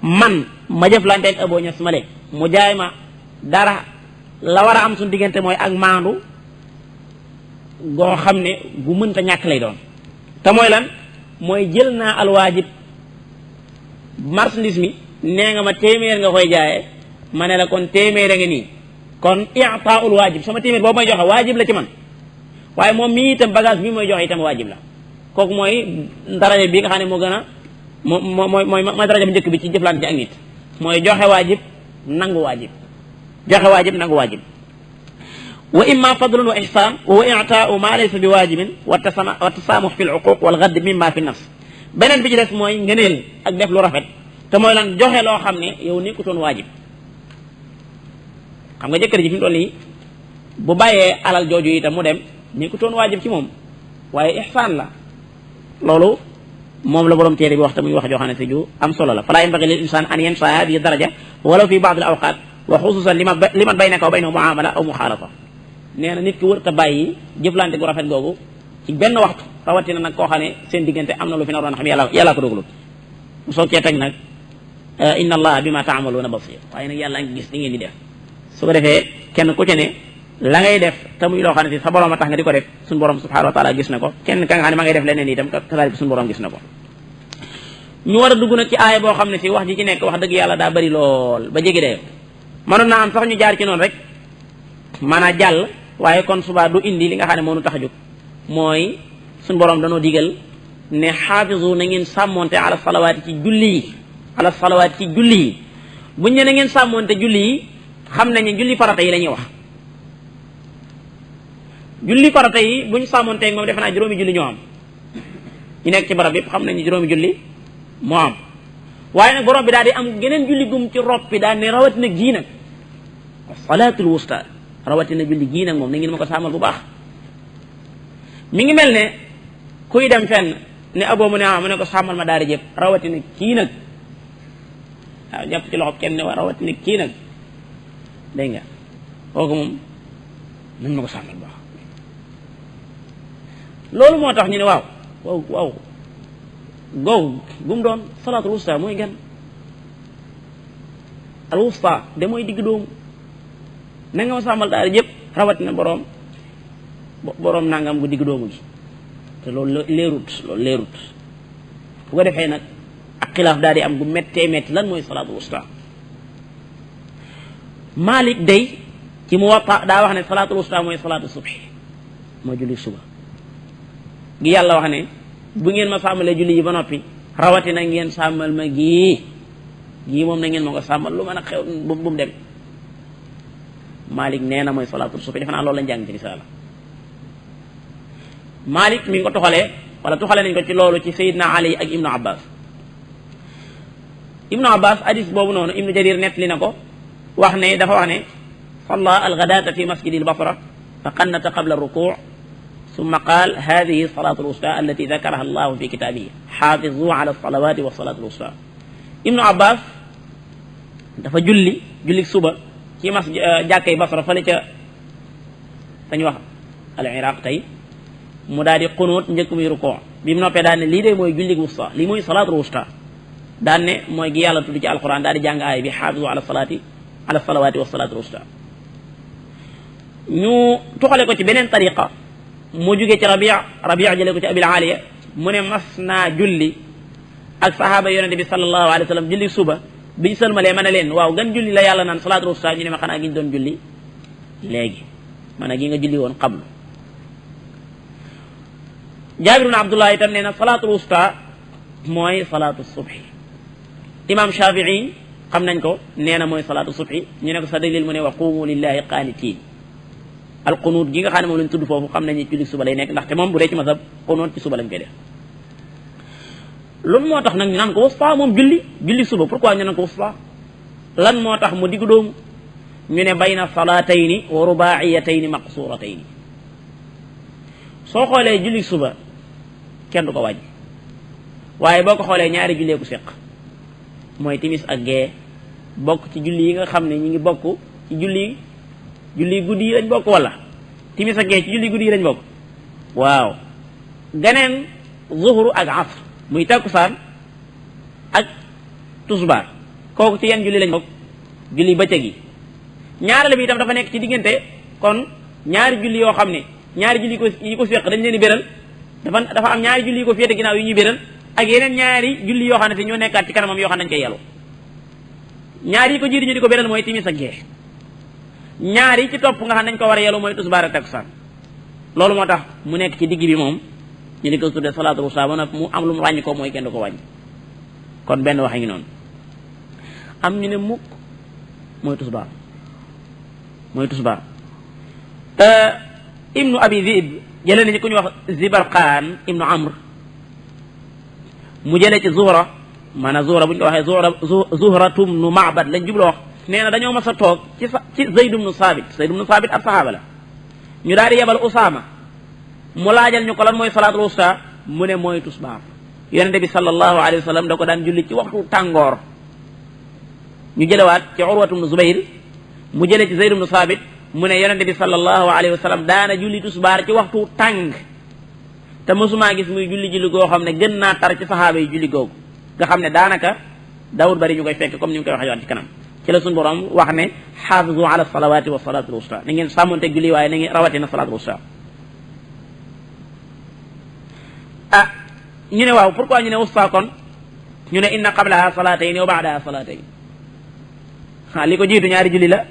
Speaker 1: man ma jëflante ak Abo Ñas male mu jaay ma dara la war a am suñu diggante mooy ak maandu goo xam ne gu mënta ñàkk lay doon te mooy lan mooy jël naa alwaajib marchandise mi nee nga ma téeméer nga koy jaayee ma ne la kon téeméer a nga nii kon i'taa'ul waajib sama téeméer boobu may joxe waajib la ci man waaye moom mii itam bagage bi mooy joxe itam waajib la kooku mooy daraja bi nga xam ne moo gën a mooy daraja bu njëkk bi ci jëflante ci ak nit mooy joxe waajib nangu waajib joxe waajib nangu waajib wa imma fadlun wa ihsan wa huwa i'taa'u ma laysa bi waajibin wa tasamuh fi al-uquq wal ghadd mimma fi nafs beneen bi ci des mooy ngëneel ak def lu rafet te mooy lan joxe loo xam ne yow nekkutoon waajib xam nga jëkkër ji fi mu toll nii bu bàyyee alal jooju itam mu dem nekkutoon waajib ci moom waaye ihsaan la loolu moom la borom téere bi wax te muy wax joo xam ne si ju am solo la fala yanbaghi lil insan an yansa hadihi daraja walaw fi ba'd al awqat wa xususan liman baynaka wa baynahu muamala aw muxaalafa nee na nit ki wër ta bàyyi jëflante gu rafet googu ci benn waxtu rawatina nag koo xam ne seen diggante am na lu fi naroon xam yàlla ko dogalut mu soog cee teg nag inna allaha bima ta'maluna basir waaye nag yàlla ngi gis li ngeen di def su ko defee kenn ku ci ne la ngay def te muy loo xam ne si sa borom a tax nga di ko def suñu borom subhanahu wa taala gis na ko kenn ka nga xam ne ma ngay def leneen itam kazaalika suñu borom gis na ko ñu war a dugg nag ci aaya boo xam ne si wax ji ci nekk wax dëgg yàlla daa bari lool ba jéggi dayoo mënoon naa am sax ñu jaar ci noonu rek maanaam jàll waaye kon subaa du indi li nga xam ne moo nu tax a jóg mooy suñu borom danoo digal ne xaafizu na ngeen sàmmonte ala salawaati ci julli yi buñ ne na ngeen sàmmonte julli yi xam nañ ne julli farata yi la ñuy wax julli farata yi buñ sàmmonteeg moom defe naa juróomi julli ñoo am ñu nekk ci barab yëpp xam nañ ne juróomi julli moo am waaye nag borom bi daal di am geneen julli gum ci roppi daal ne rawatina gii nag salaatul wusta rawatina julli gii nag moom na ngeen ma ko sàmmal bu baax mi ngi mel ne kuy dem fenn ne aboo mu ne ko sàmmal ma daari jëpp rawatina kii nag waaw jàpp ci loxo kenn ne waa rawatina kii nag dégg nga kooku moom nañ ma ko sàmmal bu baax loolu moo tax ñu ne waaw googu bu mu doon salaatul wusta mooy gan al wusta de mooy digg doomu na nga ma sàmmal daara yëpp rawatina boroom nangam gu digg doomu gi te loolu leerut bu ko defee nag ak xilaaf daal di am gu méttee métti lan mooy salaatul wusta Malik day ci Muwatta daa wax ne salaatul wusta mooy salaatu subhi mooy julli suba gi yàlla wax ne bu ngeen ma sàmmalee julli yi ba noppi rawatina ngeen sàmmal ma gii moom na ngeen ma ko sàmmal lu mën a xew bu mu dem Malik nee na mooy salaatul subhi defe naa loolu la njàng ci risaala Malik mi ngi ko toxalee wala toxalee nañ ko ci loolu ci Seydina Ali ak Ibnu Abbas hadis boobu noonu Ibnu Jarir nettali na ko wax ne dafa wax ne salla alghadaata fi masjidi albasra fa qannata qabla ruku' summa qaal hadihi salatu alwusta allati dakaraha allahu fi kitabihi xaafizu ala alsalawati wa salatu alwusta Ibnu Abbas dafa julli suba ci jàkkay Basra fële ca dañu wax al Iraq tey mu daal di xunuut njëkk muy ruku' bi mu noppee daan ne lii de mooy julli wusta lii mooy salaatul wusta daan ne mooy gi yàlla tudd ci alquran daal di jàng aay bi xaafizu ala salawaati wa salaatul wusta ñu tuxale ko ci beneen tariqa mu jógee ci Rabia jëlee ko ci Abil Aliya mu ne mas naa julli ak sahaaba yonente bi sallallahu alayhi wa sallam julli suba biñ sëlmalee ma ne leen waaw gan julli la yàlla naan salaatul wusta ñu ne ma xanaa gi ñu doon julli léegi maanaam gi nga julli woon qablu Jaabir ibn Abdullah itam nee na salaatul wusta mooy salaatu subhi imam Shafii xam nañ ko nee na mooy salaatu subhi ñu ne ko sa dalil mu ne wa qumu lillahi qaanitiin alqunuut gi nga xam ne moom lañ tudd foofu xam nañ ne julli suba lay nekk ndaxte moom bu dee ci masab qunuut ci suba lañ koy def loolu moo tax nag ñu naan ko wusta moom julli suba pourquoi ñu naan ko wusta lan moo tax mu diggu doomu ñu ne bayna salaatayni wa rubaiyatayni maqsuratayni soo xoolee julli suba kenn du ko wàññi waaye boo ko xoolee ñaari jullee ku seq mooy timis ak gee bokk ci julli yi nga xam ne ñi ngi bokk ci julli guddi yi lañ bokk wala timis ak gee ci julli guddi yi lañ bokk waaw ganeen zuhru ak asr muy takkusaan ak tusbaar kooku ci yan julli lañ bokk julli bëccëg yi ñaareel bi itam dafa nekk ci diggante kon ñaari julli yoo xam ne ñaari julli yi ko seq dañ leen di béral dafa am ñaari julli yi ko féete ginnaaw yi ñuy béral ak yeneen ñaari julli yoo xam ne te ñoo nekkaat ci kanamam yoo xam ne dañ koy yelu ñaari yi ko jiitu ñu di ko béral mooy timis ak gee ñaari yi ci topp nga xam ne dañ ko war a yelu mooy tusbaar ak takkusaan loolu moo tax mu nekk ci digg bi moom ñu di ko tuddee salaatul wusta ba nag mu am lu mu wàññi ko mooy kenn du ko wàññi kon benn wax ngi noonu am ñu ne mukk mooy tusbaar ibnu abi zib jëlee nañu ku ñu wax zibarqaan ibnu amr mu jëlee ci zuhra maanaam zuhra bu ñu ko waxee zuhratum nu maabad lañ jubloo wax nee na dañoo mas a toog ci zayd ibnu saabit ab sahaaba la ñu daal di yebal usaama mu laajal ñu ko lan mooy salaatul wusta mu ne mooy tusbaar yonente bi sallallahu alayhi wa sallam da ko daan julli ci waxtu tàngoor ñu jëlewaat ci urwatu ibnu zubayr mu jëlee ci zayd ibnu saabit mu ne yonente bi sallallahu alayhi wa sallam daana julli tusbaar ci waxtu tàng te mosumaa gis muy julli goo xam ne gën naa tar ci saxaaba yi julli googu nga xam ne daanaka daawul bari ñu koy fekk comme ni mu koy waxee waat ci kanam ci la suñu borom wax ne xaafizu ala salawati wa salatul wusta na ngeen sàmmonte julli waaye na ngeen rawatina salatul wusta ñu ne waaw pourquoi ñu ne wusta kon ñu ne inna qablaha salatayni wa ba'daha salatayni li ko jiitu ñaari julli la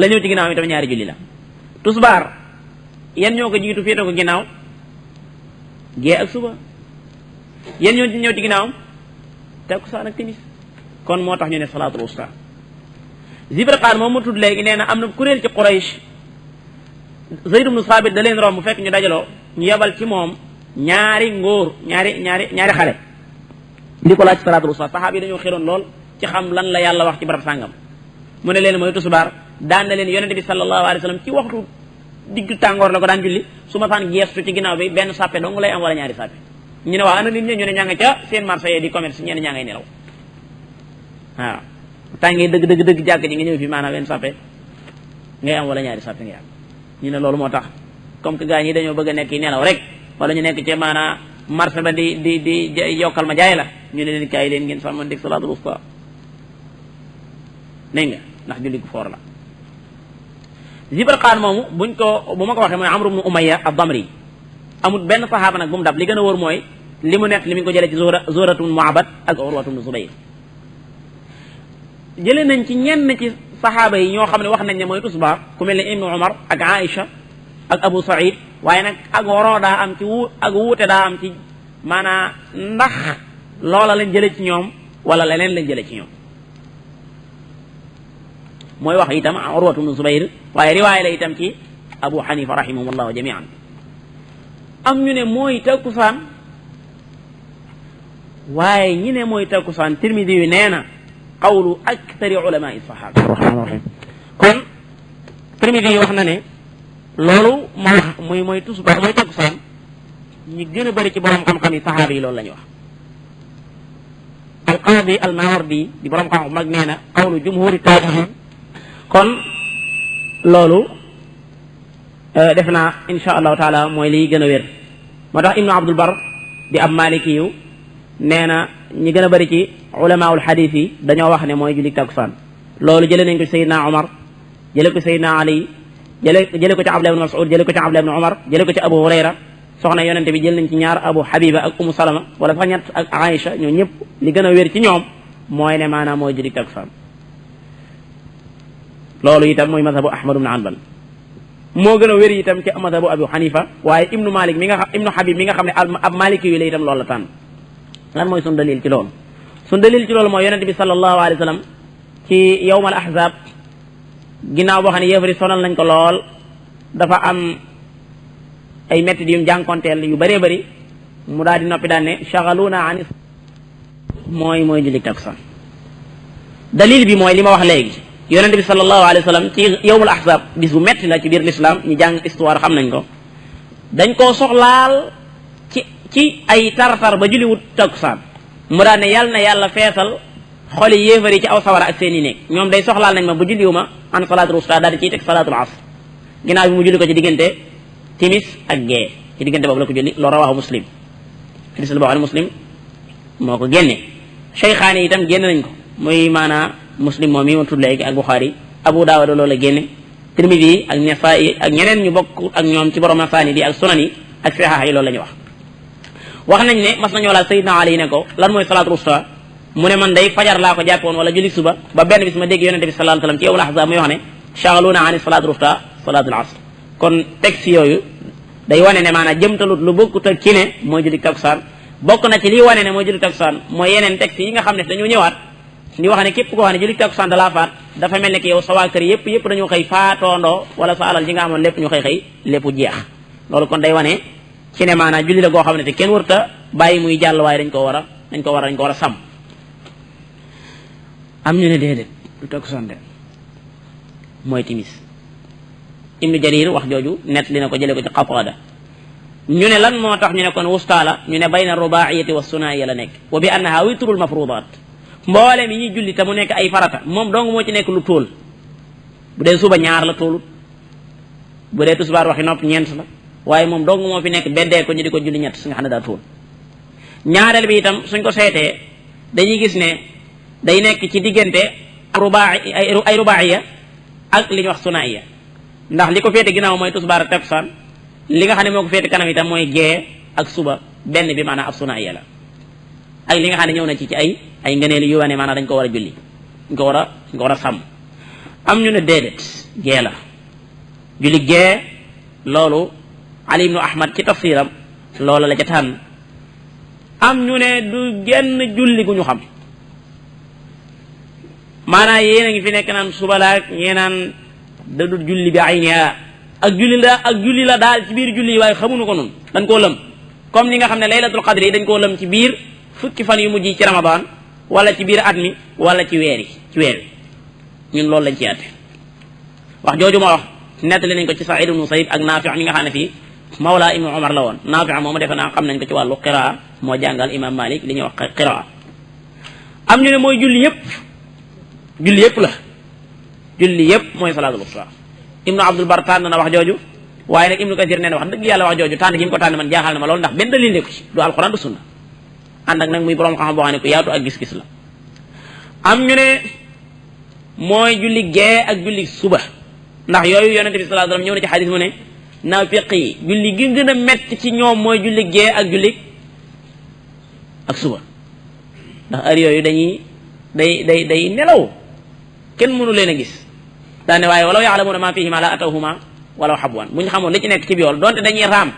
Speaker 1: ñëw ci ginnaaw itam ñaari julli la tusbaar yan ñoo ko jiitu féete ko ginnaaw gee ak suba yan ñoo ñëw ci ginnaawam takkusaan ak timis kon moo tax ñu ne salaatul wusta Zibrqaan moom mu tudd léegi nee na am na kuréel ci Quraysh Zayd ibnu Saabit da leen romb fekk ñu dajaloo ñu yebal ci moom ñaari xale di ko laaj salaatul wusta saxaaba yi dañoo xiroon lool ci xam lan la yàlla wax ci barab sàngam mu ne leen mooy tusbaar daan na leen yonente bi sallallahu alayhi wa sallam ci waxtu digg tàngoor la ko daan julli su ma faan geestu ci ginnaaw bi benn sàppe dong lay am wala ñaari sàppe ñu ne waaw ana nit ñi ñu ne ña nga ca seen marché yi di commerce ñenn ñaa ngay nelaw waaw tàngee dëgg jàkk ji nga ñëw fi maanaam benn sàppe ngay am wala ñaari sàppe ngay am ñu ne loolu moo tax comme que gars ñi dañoo bëgg a nekk nelaw rek wala ñu nekk ci maanaam marché ba di yokkal ma jaay la ñu ne leen kaay leen ngeen sàmmanteeg salaatul wusta dégg nga ndax julli gu foor la. Zibalqaan moomu bu ma ko waxee mooy Amru ibnu Umayya ad-Damri amul benn saxaaba nag bu mu dab li gën a wóor mooy li mu nekk li mi ngi ko jëlee ci Zuhratu ibnu Ma'bad ak Urwatu ibnu Zubayr. jëlee nañ ci ñenn ci saxaaba yi ñoo xam ne wax nañ ne mooy tusbaar ku mel ne Ibnu Umar ak Aïcha ak Abu Saïd waaye nag ak waroo daa am ci ak wuute daa am ci maanaam ndax loola lañ jëlee ci ñoom wala leneen lañ jëlee ci ñoom. mooy wax itam Urwatu ibnu Zubayr waaye riwaaya la itam ci Abu Hanifa rahimahumullahu jamian. am ñu ne mooy takkusaan waaye ñi ne mooy takkusaan Tirmidi yu nee na qawlu akthari ulamaai sahaaba rahmaani rahim. kon Tirmidi yi wax na ne loolu mooy tusbaar mooy takkusaan ñi gën a bëri ci borom xam-xam yi sahaaba yi loolu la ñu wax. al-Qaadi al-Mawardi di borom xam-xam mag nee na qawlu jumhuri taabi'iin. kon loolu def naa insha allahu taala mooy liy gën a wér moo tax Ibnu Abdul Bar di ab maliki yu nee na ñi gën a bëri ci ulamaul xadis yi dañoo wax ne mooy julli takkusaan. loolu jëlee nañ ko ci Seydina Omar jëlee ko ci Seydina Ali jëlee ko ci Abdullah ibn Mas'ud jëlee ko ci Abdullah ibn Omar jëlee ko ci Abu Hurayra soxna yonente bi jël nañ ci ñaar Abu Habiba ak Umu Salama wala sax ñett ak Aïcha ñoo ñëpp li gën a wér ci ñoom mooy ne maanaam mooy julli takkusaan. loolu itam mooy mazhabu Ahmad ibn Hanbal moo gën a wér itam ci mazhabu Abu Hanifa waaye Ibnu Malik mi nga xam Ibnu Habib mi nga xam ne ab maliki yu la itam loolu la tànn. lan mooy sun dalil ci loolu sun dalil ci loolu mooy yonente bi sallallahu alayhi wa sallam ci yawmal ahzab ginnaaw boo xam ne yéefari sonal nañ ko lool dafa am ay métti yu mu jànkonteel yu bëree bëri mu daal di noppi daan ne shaghaluna an mooy julli takkusaan. dalil bi mooy li ma wax léegi yonente bi sallallahu alayhi wa sallam ci yawmul ahzab bis bu metti la ci biir l'islam ñu jàng histoire xam nañ ko dañ koo soxlaal ci ay tartar ba julli wut takkusaan mu daan ne yàlla na yàlla feesal xoli yéefar yi ci aw sawara ak seen i néeg ñoom day soxlaal nañ ma bu julliwu ma an salaatul wusta daal di ciy teg salaatul asr ginnaaw bi mu julli ko ci diggante timis ak gee ci diggante boobu la ko julli loolu rawahu Muslim hadis la boo xam ne Muslim moo ko génne Shaykhaani itam génn nañ ko muy maanaa Muslim moom mi ma tudd léegi ak Bukhari Abu Dawud loolu la génne Tirmidi yi ak Nasaa'i ak ñeneen ñu bokk ak ñoom ci borom Masaani bi ak sunan yi ak Sahih yi loolu la ñu wax nañ ne mas nañoo laal Sayyidina Ali ne ko lan mooy salaatul wusta mu ne man day fajar laa ko jàppoon wala julli suba ba benn bis ma dégg yonente bi sallallahu alayhi wasallam ci yawmul ahzab muy wax ne shaghaluna ani salaatul wusta salaatul asr. kon texte yooyu day wane ne maanaam jëmtalut lu bokkut ak ci ne mooy julli takkusaan bokk na ci lii wane ne mooy julli takkusaan mooy yeneen texte yi nga xam ne dañoo ñëwaat di wax ne képp koo xam ne julli takkusaan da laa faat dafa mel ne ki yow sa waa kër yëpp dañoo xëy faatoondoo wala sa alal ji nga amoon lépp ñu xëy lépp jeex loolu kon day wane ci ne maanaam julli la goo xam ne te kenn warta bàyyi muy jàll waaye dañ ko war a sàmm. am ñu ne déedéet lu takkusaan de mooy timis Ibnu Jarir wax jooju net li na ko jëlee ko ci Qatada ñu ne lan moo tax ñu ne kon wusta la ñu ne bayna rubaiyati wa sunaaiya la nekk wa bi annaha witrul mafrudat mboole mi ñuy julli te mu nekk ay farata moom dong moo ci nekk lu tóol bu dee suba ñaar la tóolut bu dee tusbaar waxi nopp ñeent la waaye moom dong moo fi nekk beddee ko ñu di ko julli ñett su nga xam ne daa tóol ñaareel bi itam suñ ko seetee dañuy gis ne day nekk ci diggante ay rubaiya ak li ñuy wax sunaaiya ndax li ko féete ginnaaw mooy tusbaar ak takkusaan li nga xam ne moo ko féete kanam itam mooy gee ak suba benn bi maanaam ab sunaaiya la ak li nga xam ne ñëw na ci ay ngëneel yu wane maanaam dañ ko war a julli dañ ko war a sàmm. am ñu ne déedéet gee la julli gee loolu Ali ibnu Ahmad ci tafsiram loolu la ca tànn am ñu ne du genn julli gu ñu xam maanaam yéen a ngi fi nekk naan suba la ak ñee naan da du julli bi ay niha ak julli la daal ci biir julli yi waaye xamuñu ko noonu dañ koo lëm comme ni nga xam ne laylatul qadri yi dañ koo lëm ci biir fukki fan yu mujj yi ci ramadan wala ci biir at mi wala ci weer wi ñun loolu lañ ci àtte wax jooju ma wax nettali nañ ko ci Sa'id ibn Musayyib ak Naafi' mi nga xam ne fii mawla ibnu Umar la woon Naafi' moomu defe naa xam nañ ko ci wàllu qiraa moo jàngal imam Malik li ñuy wax qiraa am ñu ne mooy julli yëpp la julli yëpp mooy salaatul wusta ibnu Abdul Bar tànn na wax jooju waaye nag ibnu Kathir nee na wax dëgg yàlla wax jooju tànn gi mu ko tànn man jaaxal na ma loolu ndax benn dalil nekku ci du alquran du sunna ànd ak nag muy borom xam-xam boo xam ne ku yaatu ak gis-gis la am ñu ne mooy julli gee ak julli suba ndax yooyu yonente bi sallallahu alayhi wasallam ñëw na ci xadis mu ne naafiq yi julli gi gën a metti ci ñoom mooy julli gee ak julli ak suba ndax heure yooyu dañuy day nelaw kenn mënu leen a gis daane waaye walaw ya'lamuna ma fihima la atawhuma walaw habwan buñ xamoon li ci nekk ci yool donte dañuy raam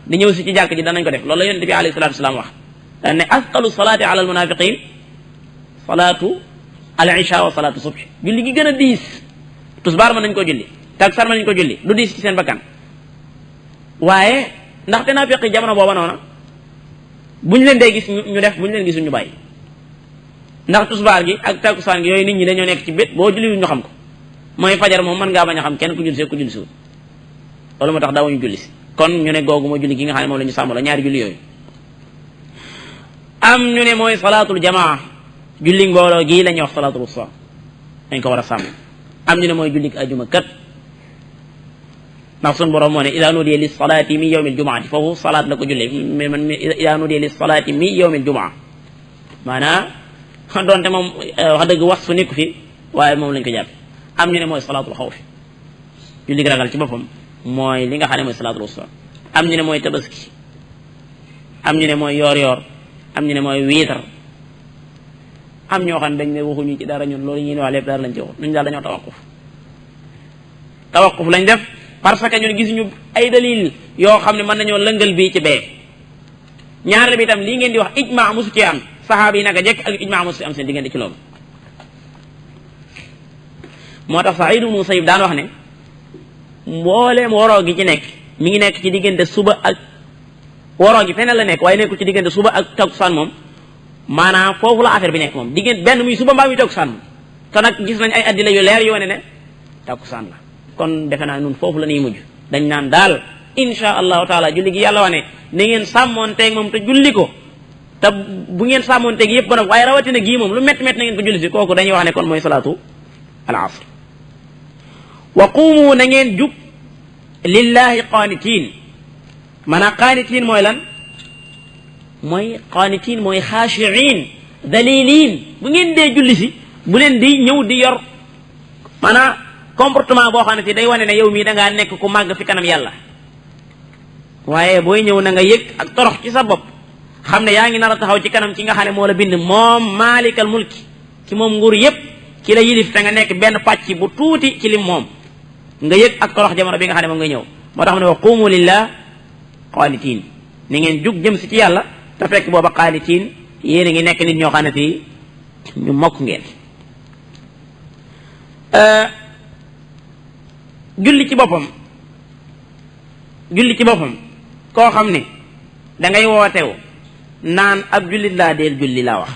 Speaker 1: di ñëw si ci jàkk ji danañ ko def loolu la yonente bi alayhi salatu wasalam wax daan ne asqalu salati ala al munafiqin salatu al isha wa salatu subh julli gi gën a diis tusbaar mën nañ ko julli taksar mën nañ ko julli du diis ci seen bakkan waaye ndaxte naafiq yi jamono booba noona buñ leen dee gis ñu def buñ leen gisul ñu bàyyi ndax tusbaar gi ak takkusaan gi yooyu nit ñi dañoo nekk ci bét boo julli ñu xam ko mooy fajar moom mën ngaa bañ a xam kenn ku julli see ku julli siwul loolu moo tax daawuñu julli si kon ñu ne googu mooy julli gi nga xam ne moom la ñu sàmm la ñaari julli yooyu am ñu ne mooy salaatul jamaa julli mbooloo gii la ñuy wax salaatul wusta dañ ko war a sàmm am ñu ne mooy julli ajuma kat ndax sun borom moo ne ida nudiya lis salaati mi yawmil jumaati foofu salaat la ko jullee mais man ida nudiya lis salaati mi yawmil jumaa maanaam doonte moom wax dëgg wax su nekku fi waaye moom lañ ko jàppe am ñu ne mooy salaatul xawfi julli ragal ci boppam mooy li nga xam ne mooy salaatul wusta am ñu ne mooy tabaski am ñu ne mooy yoor am ñu ne mooy wiitar am ñoo xam ne dañ ne waxuñu ci dara ñun loolu ñuy wax lépp dara lañ ci wax ñun daal dañoo tawaquf lañ def parce que ñun gisuñu ay dalil yoo xam ne mën nañoo lëngal bii ci bee ñaareel bi itam lii ngeen di wax ijma musu ci am saxaaba yi naka jekk ak ijma musu ci am seen diggante ci loolu moo tax Saïd ibn Musayyib daan wax ne mbooleem waroo gi ci nekk mi ngi nekk ci diggante suba ak waroo gi feneen la nekk waaye nekkul ci diggante suba ak takkusaan moom maanaam foofu la affaire bi nekk moom diggante benn muy suba mbaa muy takkusaan moom te nag gis nañ ay addila yu leer yu wane ne takkusaan la kon defe naa nun foofu la ñuy mujj dañ naan daal insha allahu taala julli gi yàlla wane na ngeen sàmmoonteeg moom te julli ko te bu ngeen sàmmoonteeg yëpp ba nag waaye rawatina gii moom lu métti métti na ngeen ko julli si kooku dañuy wax ne kon mooy salaatu al asr wa qumu na ngeen jub lillahi qaanitiin maanaam qaanitiin mooy lan mooy qaanitiin mooy xaashiin daliliin bu ngeen dee julli si bu leen di ñëw di yor maanaam comportement boo xam ne si day wane ne yow mii da ngaa nekk ku màgg fi kanam yàlla waaye booy ñëw na nga yëg ak torox ci sa bopp xam ne yaa ngi nar a taxaw ci kanam ci nga xam ne moo la bind moom maalikal mulki ci moom nguur yépp ci la yilif te nga nekk benn pàcc bu tuuti ci lim moom nga yëg ak torox jamono bi nga xam ne moom nga ñëw moo tax mu ne wa qumu lillah qaanitiin ni ngeen jug jëm si ci yàlla te fekk booba qaanitiin yéen a ngi nekk nit ñoo xam ne fii ñu mokk ngeen julli ci boppam koo xam ne da ngay wootewu naan ab jullit laa deel julli laa wax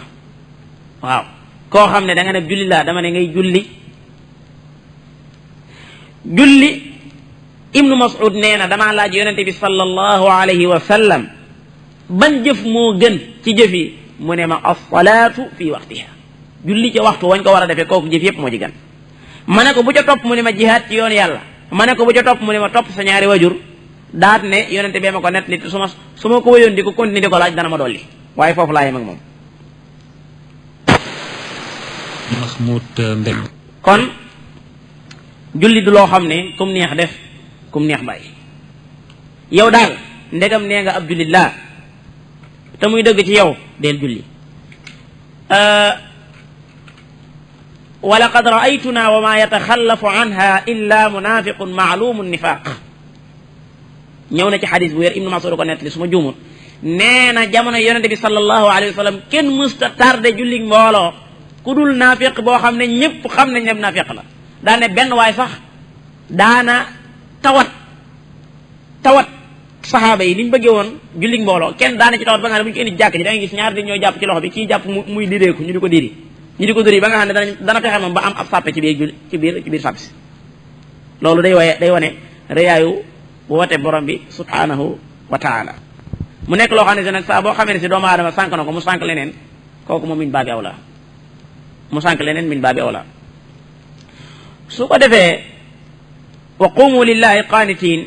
Speaker 1: waaw koo xam ne da nga ne julli laa dama ne ngay julli ibnu Mas'ud nee na damaa laaj yonente bi sallallahu alayhi wa sallam ban jëf moo gën ci jëf yi mu ne ma as-salaatu fi waqtiha julli ca waxtu wañ ko war a defee kooku jëf yépp moo ci gën ma ne ko bu ca topp mu ne ma jihaad ci yoon yàlla ma ne ko bu ca topp mu ne ma topp sa ñaari wajur daat ne yonente bee ma ko net li su ma ko wéyoon di ko continuer di ko laaj dana ma dolli waaye foofu laa yem ak moom
Speaker 2: Mahmoud Mbeng
Speaker 1: kon julli du loo xam ne kum neex def kum neex bàyyi yow daal ndegam nee nga ab jullit laa te muy dëgg ci yow del julli wa laqad ra'aytuna wa ma yataxallafu anha illa munafiqun maalumu nifaq ñëw na ci xadis bu wér ibnu Mas'ud ko nettali su ma juumut nee na jamono yonente bi sallallahu alayhi wa sallam kenn mësta tardé julli mbooloo ku dul naafiq boo xam ne ñëpp xam nañ ne naafiq la daa ne benn waay sax daana tawat saxaaba yi liñ bëggee woon julli mbooloo kenn daana ci tawat ba nga xam ne bu ñu ko indi jàkk ji da ngay gis ñaar di ñooy jàpp ci loxo bi kii jàpp muy direeku ñu di ko diri ba nga xam ne dana fexe moom ba am ab sàppe ci biir sàpp si loolu day wane rëyaayu woote borom bi subhanahu wa taala mu nekk loo xam ne si nag saa boo xamee ne si doomu aadama sànk na ko mu sànk leneen kooku moom min baabi awla su ko defee wa qumu lillahi qaanitiin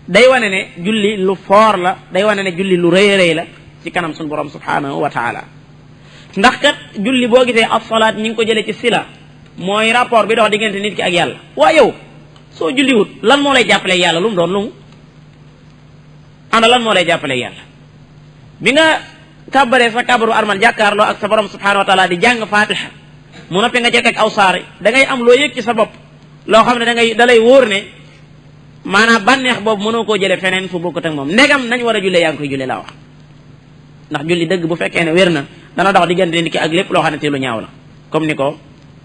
Speaker 1: day wane ne julli lu foor la day wane ne julli lu rëy rëy la ci kanam suñu borom subhanahu wa taala ndax kat julli boo gisee as-salaat ñi ngi ko jëlee ci sila mooy rapport bi dox diggante nit ki ak yàlla. waaye yow soo julliwut lan moo lay jàppale yàlla lu mu doon lu mu ana lan moo lay jàppale yàlla bi nga kàbbaree sa kàbbaru armal jàkkaarloo ak sa borom subhanahu wa taala di jàng fatiha mu noppi nga jekk ak aw saari da ngay am loo yëg ci sa bopp loo xam ne da lay wóor ne maanaam bànneex boobu mënoo koo jëlee feneen fu bokkut ak moom ndegam nañ war a jullee yaa ngi koy jullee laa wax ndax julli dëgg bu fekkee ne wér na dana dox diggante nit ki ak lépp loo xam ne te lu ñaaw la comme ni ko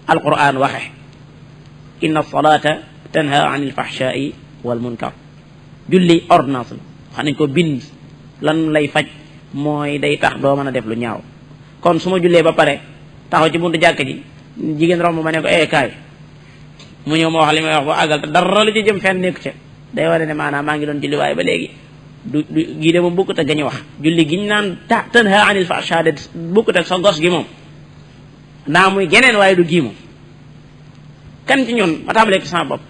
Speaker 1: alquran waxe inna salata tanha anil fahshai wal munkar julli ordonnance la xam nañ ko bind lan lay faj mooy day tax doo mën a def lu ñaaw kon su ma jullee ba pare taxaw ci buntu jàkk ji jigéen romb ma ne ko kaay mu ñëw ma wax li may wax ba àggal te dara lu ci jëm fenn nekku ca day war ne maanaam maa ngi doon julli waaye ba léegi du gii de moom bukkut ak gañu wax julli giñ naan tanha anil fahsha de bukkut ak sa gos gi moom naa muy geneen waaye du gii moom kan ci ñun ma tàmbalee ci sama bopp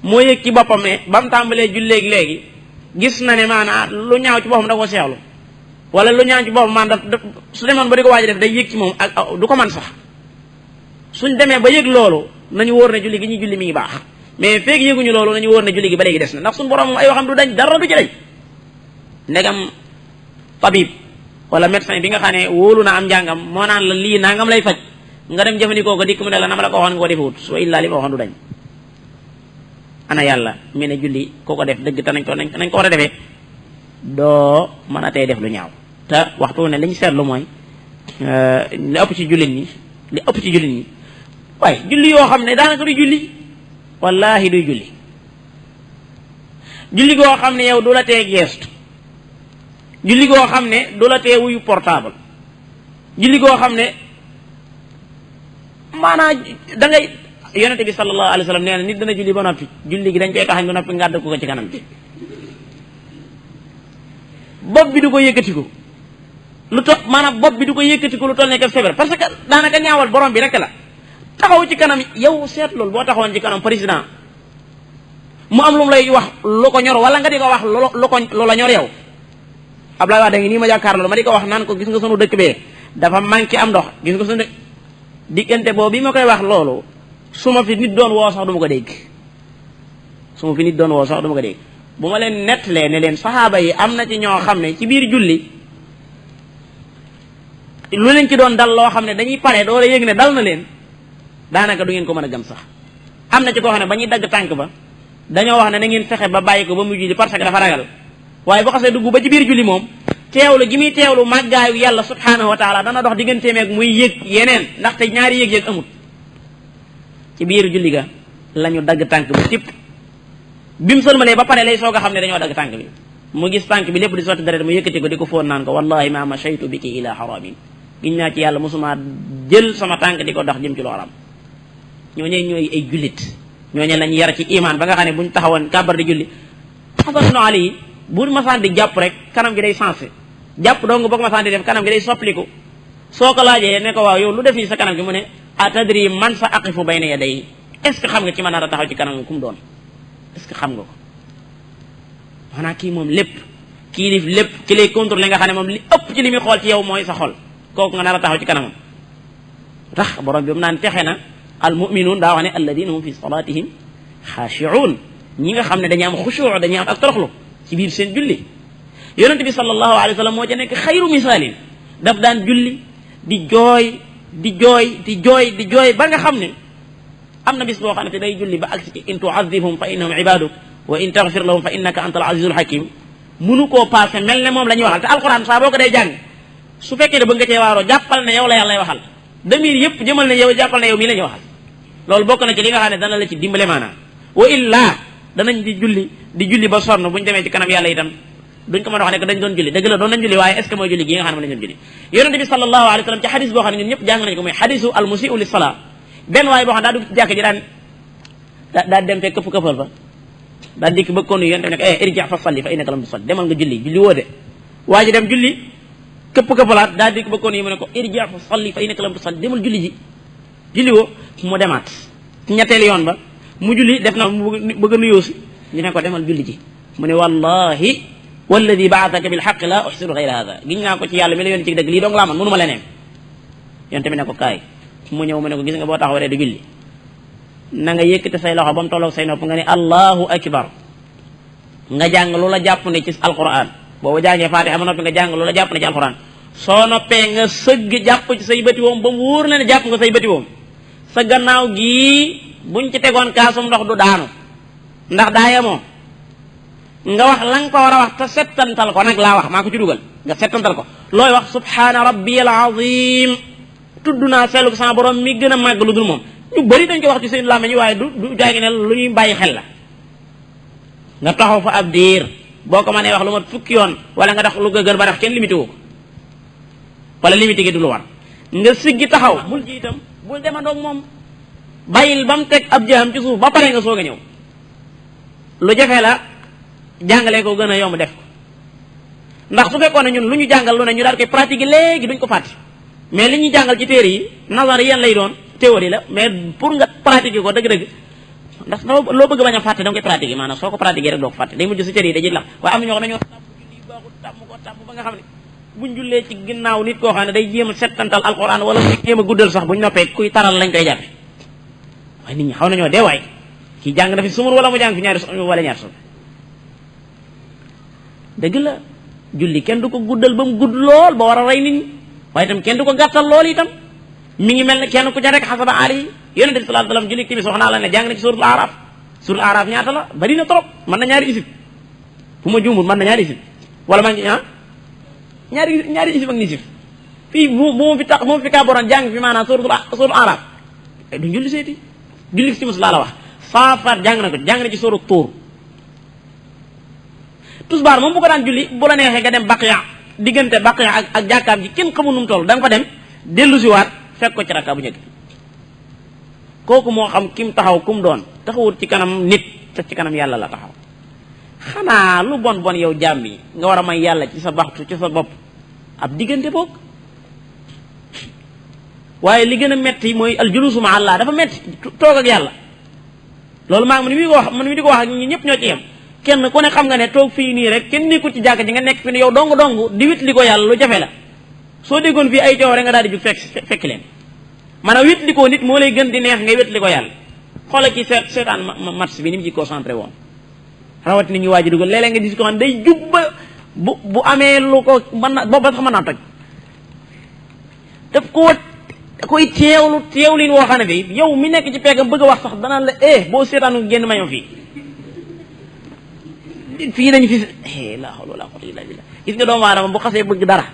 Speaker 1: moo yëg ci boppam ne ba mu tàmbalee julleegi léegi gis na ne maanaam lu ñaaw ci boppam da ko seexlu wala lu ñaaw ci boppam man su demoon ba di ko waaj def day yëg ci moom ak du ko man sax suñ demee ba yëg loolu nañu wóor ne julli gi ñu julli mi ngi baax mais feeg yëguñu loolu nañu wóor ne julli gi ba léegi des na ndax suñu borom moom ay waxam du dañ dara du ci dañ ndegam tabib wala médecin bi nga xam ne wóolu na am njàngam moo naan la lii nangam lay faj nga dem jëfandikoo ko dikk mu ne la nama la ko waxoon nga ko defewut soo illaa li ma waxoon du dañ ana yàlla mi ne julli ko def dëgg te nañ ko war a defee doo mën a tey def lu ñaaw te waxtu ne li ñu seetlu mooy li ëpp ci jullit ñi waaye julli yoo xam ne daanaka du julli wallahi duy julli goo xam ne yow du la tee geestu julli goo xam ne du la tee wuyu portable julli goo xam ne maanaam da ngay yonente bi sallallahu alayhi wa sallam nee na nit dana julli ba noppi julli gi dañ koy taxañ ba noppi ngàdd ko ci kanam bi bopp bi du ko yëkkatiku lu toll maanaam bopp bi du ko yëkkatiku lu toll nekk feebar parce que daanaka ñaawal borom bi rek la taxaw ci kanam yow seet loolu boo taxawoon ci kanam président mu am lu mu lay wax lu ko ñor wala nga di ko wax lu la ñor yow Abdoulaye Wade ngi nii ma jàkkaarloo ma di ko wax naan ko gis nga sunu dëkk bee dafa manqué am ndox gis nga sunu diggante boobu bi ma koy wax loolu su ma fi nit doon woo sax du ma ko dégg bu ma leen nettalee ne leen saxaaba yi am na ci ñoo xam ne ci biir julli lu leen ci doon dal loo xam ne dañuy pare door a yëg ne dal na leen daanaka du ngeen ko mën a gëm sax am na ci koo xam ne ba ñuy dagg tànk ba dañoo wax ne na ngeen fexe ba bàyyi ko ba mu julli parce que dafa ragal waaye bu xasee dugg ba ci biir julli moom teewlu gi muy teewlu màggaayu yàlla subhanahu wa taala dana dox digganteem ak muy yëg yeneen ndaxte ñaari yëg-yëg amut ci biir julli ga la ñu dagg tànk ba tipp bi mu sëlmalee ba pare lay soog a xam ne dañoo dagg tànk bi mu gis tànk bi lépp di sotti deret mu yëkkati ko di ko foon naan ko wallahi ma mashaytu biki ila haramin giñ naa ci yàlla mosuma jël sama tànk di ko dox jëm ci lu haram ñooñee ñooy ay jullit ñooñee lañ yar ci iman ba nga xam ne buñ taxawoon kàbbar di julli xasan ali yi bu masaan di jàpp rek kanam gi day sensé jàpp dong boog masaan di def kanam gi day soppaliku soo ko laajee ne ko waaw yow lu def nii sa kanam gi mu ne atadri man sa aqifu bayna yaday est ce que xam nga ci mën a taxaw ci kanam ku mu doon est ce que xam nga ko maanaam kii moom lépp ci lay contrôler nga xam ne moom li ëpp ci li muy xool ci yow mooy sa xol kooku nga nar a taxaw ci kanamam tax borom bi mu naan texe na al muminuun daa wax ne alladina hum fi salatihim xaashiuun ñi nga xam ne dañuy am xushuu dañuy am ak toroxlu ci biir seen julli yonente bi sallallahu alayhi wa sallam moo ca nekk xayru misaalin daf daan julli di jooy ba nga xam ne am na bis boo xam ne te day julli ba agsi ci in tuazibhum fa innahum ibaduk wa in taghfir lahum fa innaka anta al azizul hakim munu koo passé mel ne moom la ñuy waxal te alquran saa boo ko day jàng su fekkee ne bëgg nga cee waaroo jàppal ne yow la yàlla lay waxal damir yëpp jëmal ne yow jàppal ne yow mii la ñuy waxal loolu bokk na ci li nga xam ne dana la ci dimbale maanaam wa illa danañ di julli ba sonn buñ demee ci kanam yàlla itam duñ ko mën a wax ne que dañ doon julli dëgg la doon nañ julli waaye est ce que mooy julli gi nga xam ne lañ doon julli yonente bi sallallahu alayhi wa sallam ci xadis boo xam ne ñun ñëpp jàng nañ ko mooy xadisu al musiu lis salaa benn waaye boo xam daa dugg ci jàkk ji daa dem fekk këppal fa daa dikk ba kon yonente bi ne ko irji fa salli fa innaka lam tusalli demal nga julli woo de waa ji dem julli këppalaat daa dikk ba kon yi mu ne ko irji fa salli fa innaka lam tusalli demal julli woo mu demaat ci ñetteelu yoon ba mu julli def na mu bëgg a nuyoo si ñu ne ko demal julli ji mu ne wallahi walladi ba'athaka bil haqq la uhsinu ghayra hada giñ naa ko ci yàlla mi la yónni ci dëgg lii dong laa man mënuma leneen yonte bi ne ko kaay mu ñëw mu ne ko gis nga boo taxawee di julli na nga yëkkati say loxo ba mu tolloog say nopp nga ne allahu akbar nga jàng lu la jàpp ne ci alquran boobu jàngee Faatiha ba noppi nga jàng lu la jàpp ne ci alquran soo noppee nga sëgg jàpp ci say bëti woom ba mu wóor na ne jàpp nga say bëti woom sa gannaaw gii buñ ci tegoon kaasum ndox du daanu ndax daa yemoo nga wax la nga ko war a wax te settantal ko nag laa wax maa ko ci dugal nga settantal ko looy wax subhaana rabbiyal azim tudd naa sellu sama borom mi gën a màgg lu dul moom ñu bëri dañ ko wax ci seen làmmiñ waaye du jaagi ne lu ñuy bàyyi xel la nga taxaw fa ab diir boo ko mënee wax lu mat fukki yoon wala nga tax lu ko gën ba def kenn limité wu ko wala limité gi du lu war nga siggi taxaw bul ji itam bul demandoog moom bàyyil ba mu teg ab jaam ci suuf ba pare nga soog a ñëw lu jafe la jàngalee ko gën a yomb def ko ndax su fekkoon ne ñun lu ñu jàngal lu ne ñu daal koy pratiquer léegi duñ ko fàtte mais li ñuy jàngal ci téere yi nazar yan lay doon théorie la mais pour nga pratiquer ko dëgg-dëgg ndax loo bëgg bañ a fàtte da nga koy pratiquer maanaam soo ko pratiquer rek doo ko fàtte day mujj sa cër yi dañuy lax waaye am na ñoo xam ne ñoo tàmm julli baaxul tàmm ba nga xam ne buñ jullee ci ginnaaw nit koo xam ne day jéem a settantal alquran wala muy jéem a guddal sax buñ noppee kuy taral lañ koy jàppe waaye nit ñi xaw nañoo dee waay kii jàng na fi sumur wala mu jàng fi ñaari wala ñaari sumur dëgg la julli kenn du ko guddal ba mu gudd lool ba war a rey nit ñi waaye itam kenn du ko gàttal lool itam mi ngi mel ne kenn ku ca rek xasaba ali yonente bi sallallahu alayhi wasallam julli timis wax naa la ne jàng na ci suratul araf ñaata la bari na trop mën na ñaari isib fu ma juumul mën na ñaari isib wala maa ngi ñaari isib ak nisif fii bu mu fi kàbbooroon jàng fi maanaam suratul araf du julli seeti julli fi timis laa la wax saafaat jàng na ko jàng na ci suratul tuur tusbaar moom bu ko daan julli bu la neexee nga dem baqiya diggante baqiya ak jàkkaam ji kenn xamul nu mu toll da nga fa dem dellu si waat fekk ko ci rakka bu njëkk kooku moo xam kim taxaw kum doon taxawut ci kanam nit te ci kanam yàlla la taxaw xanaa lu bon bon yow jaam bi nga war a may yàlla ci sa baxtu ci sa bopp ab diggante boog waaye li gën a metti mooy al julusu ma Allah dafa metti toog ak yàlla loolu maa ngi man mi di ko wax ak ñi ñëpp ñoo ci yem kenn ku ne xam nga ne toog fii nii rek kenn nekkul ci jàkka ji nga nekk fi ne yow dong di wit li ko yàlla lu jafe la soo déggoon fii ay coow rek nga daal di jug fekk leen maanaam wét li ko nit moo lay gën di neex ngay wét li ko yàlla xoolal ci seetaan match bi ni mu ci concentré woon rawat ni ñu waaj a dugal léeg-léeg nga gis ko xam day jub ba bu amee lu ko mën na boobu sax mën naa toj daf ko koy teewlin woo xam ne bi yow mi nekk ci peggam bëgg a wax sax danaan la boo seetaanu génn mañoo fii dañu fi la hawla wala quwwata illa billah gis nga doomu aadama bu xasee bëgg dara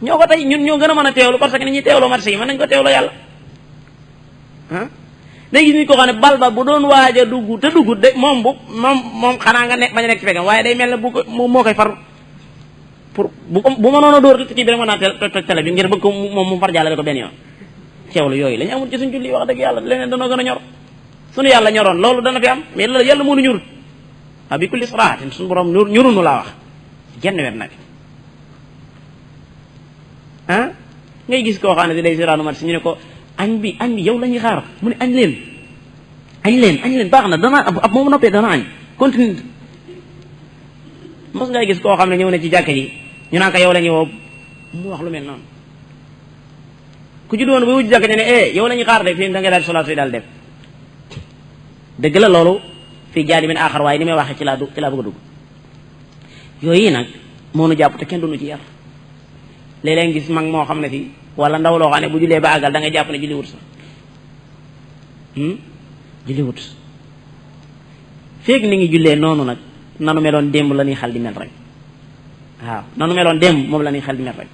Speaker 1: ñoo ko tey ñun ñoo gën a mën a teewlu parce que ni ñuy teewloo marché yi mën nañu ko teewloo yàlla day gis nit koo xam ne bal ba bu doon waaj a dugg te dugg de moom xanaa nga bañ a nekk ci fekkam waaye day mel ne bu ko moo koy far pour bu mënoon a dóor kii bi rek mën naa toj télé bi ngir bëgg ko moom mu far jàllale ko benn yoon teewlu yooyu la ñu amul ci suñ julli wax dëgg yàlla leneen danoo gën a ñor suñu yàlla ñoroon loolu dana fi am mais loolu yàlla moo nu ñur a bi kulli siraatin suñu borom ñurunu laa wax genn wet nag ngay gis koo xam ne si day siraanu mat si ñu ne ko añ bi yow la ñuy xaar mu ne añ leen baax na dana ab moom noppee dana añ continue mos ngay gis koo xam ne ñëw na ci jàkka ji ñu naan ko yow la ñuy woo mu wax lu mel noonu ku ci doon ba wujj jàkka ji ne yow la ñuy xaar de fii da ngay daal solaat fi daal def dëgg la loolu fii jaani min aaxar waaye ni may waxee ci laa bëgg a dugg yooyu nag moo nu jàpp te kenn duñu ci yar léeg-léeg gis mag moo xam ne fii wala ndaw loo xam ne bu jullee ba àggal da ngay jàpp ne julli wut sax julli wut feeg ni ngi jullee noonu nag nanu meloon démb la ñuy xel di mel rek waaw nanu meloon démb moom la ñuy xel di mel rek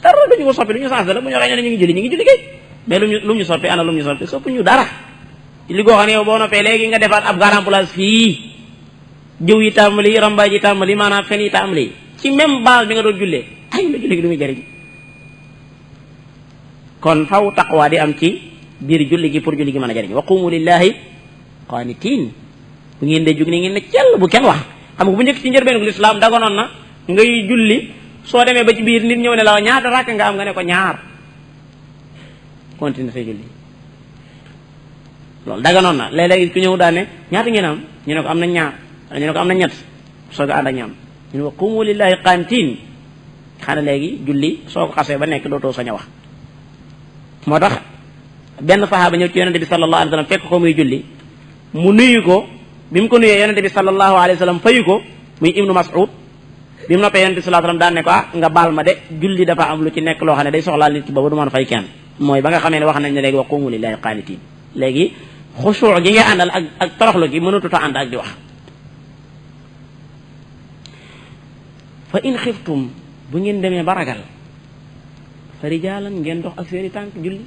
Speaker 1: dara duñu ko soppi du ñu changé la bu ñu waxee ne ñu ngi julli kay mais lu ñu soppi ana lu ñu soppi soppi ñu dara li goo xam ne yow boo noppee léegi nga defaat ab garan place fii jëw yi tàmbali rambaaj yi tàmbali maanaam fen yi tàmbali ci même base bi nga doon jullee ay la julli gi du muy jëriñ kon faw taqwa di am ci biir julli gi pour julli gi mën a jëriñ wa qumu lillahi qanitin bu ngeen dee jug ni ngeen ne cell bu kenn wax xam nga bu njëkk ci njëlbéenu lislaam dagonoon na ngay julli soo demee ba ci biir nit ñëw ne la ñaata rakk nga am nga ne ko ñaar continue say julli loolu daganoon na léeg-léeg ku ñëw daal ne ñaata ngeen am ñu ne ko am na ñaar ñu ne ko am na ñett soog a ànd ak ñoom ñu ne wa qumu lillahi qanitin xanaa léegi julli soo ko xasee ba nekk dootoo sañ a wax moo tax benn sahaaba ñëw ci yonente bi sallallahu alayhi wa sallam fekk ko muy julli mu nuyu ko bi mu ko nuyee yonente bi sallallahu alayhi wa sallam fayu ko muy ibnu mas'ud bi mu noppee yonente bi sallallahu alayhi wa sallam daan ne ko nga baal ma de julli dafa am lu ci nekk loo xam ne day soxlaal nit ki boobu du mën a fay kenn mooy ba nga xamee ne wax nañ ne léegi wa qumu lillahi qaanitiin léegi xusuu gi nga àndal ak toroxlu gi mënatut a ànd ak di wax fa in xiftum bu ngeen demee ba ragal fa rijaalan ngeen dox ak seeni tànk julli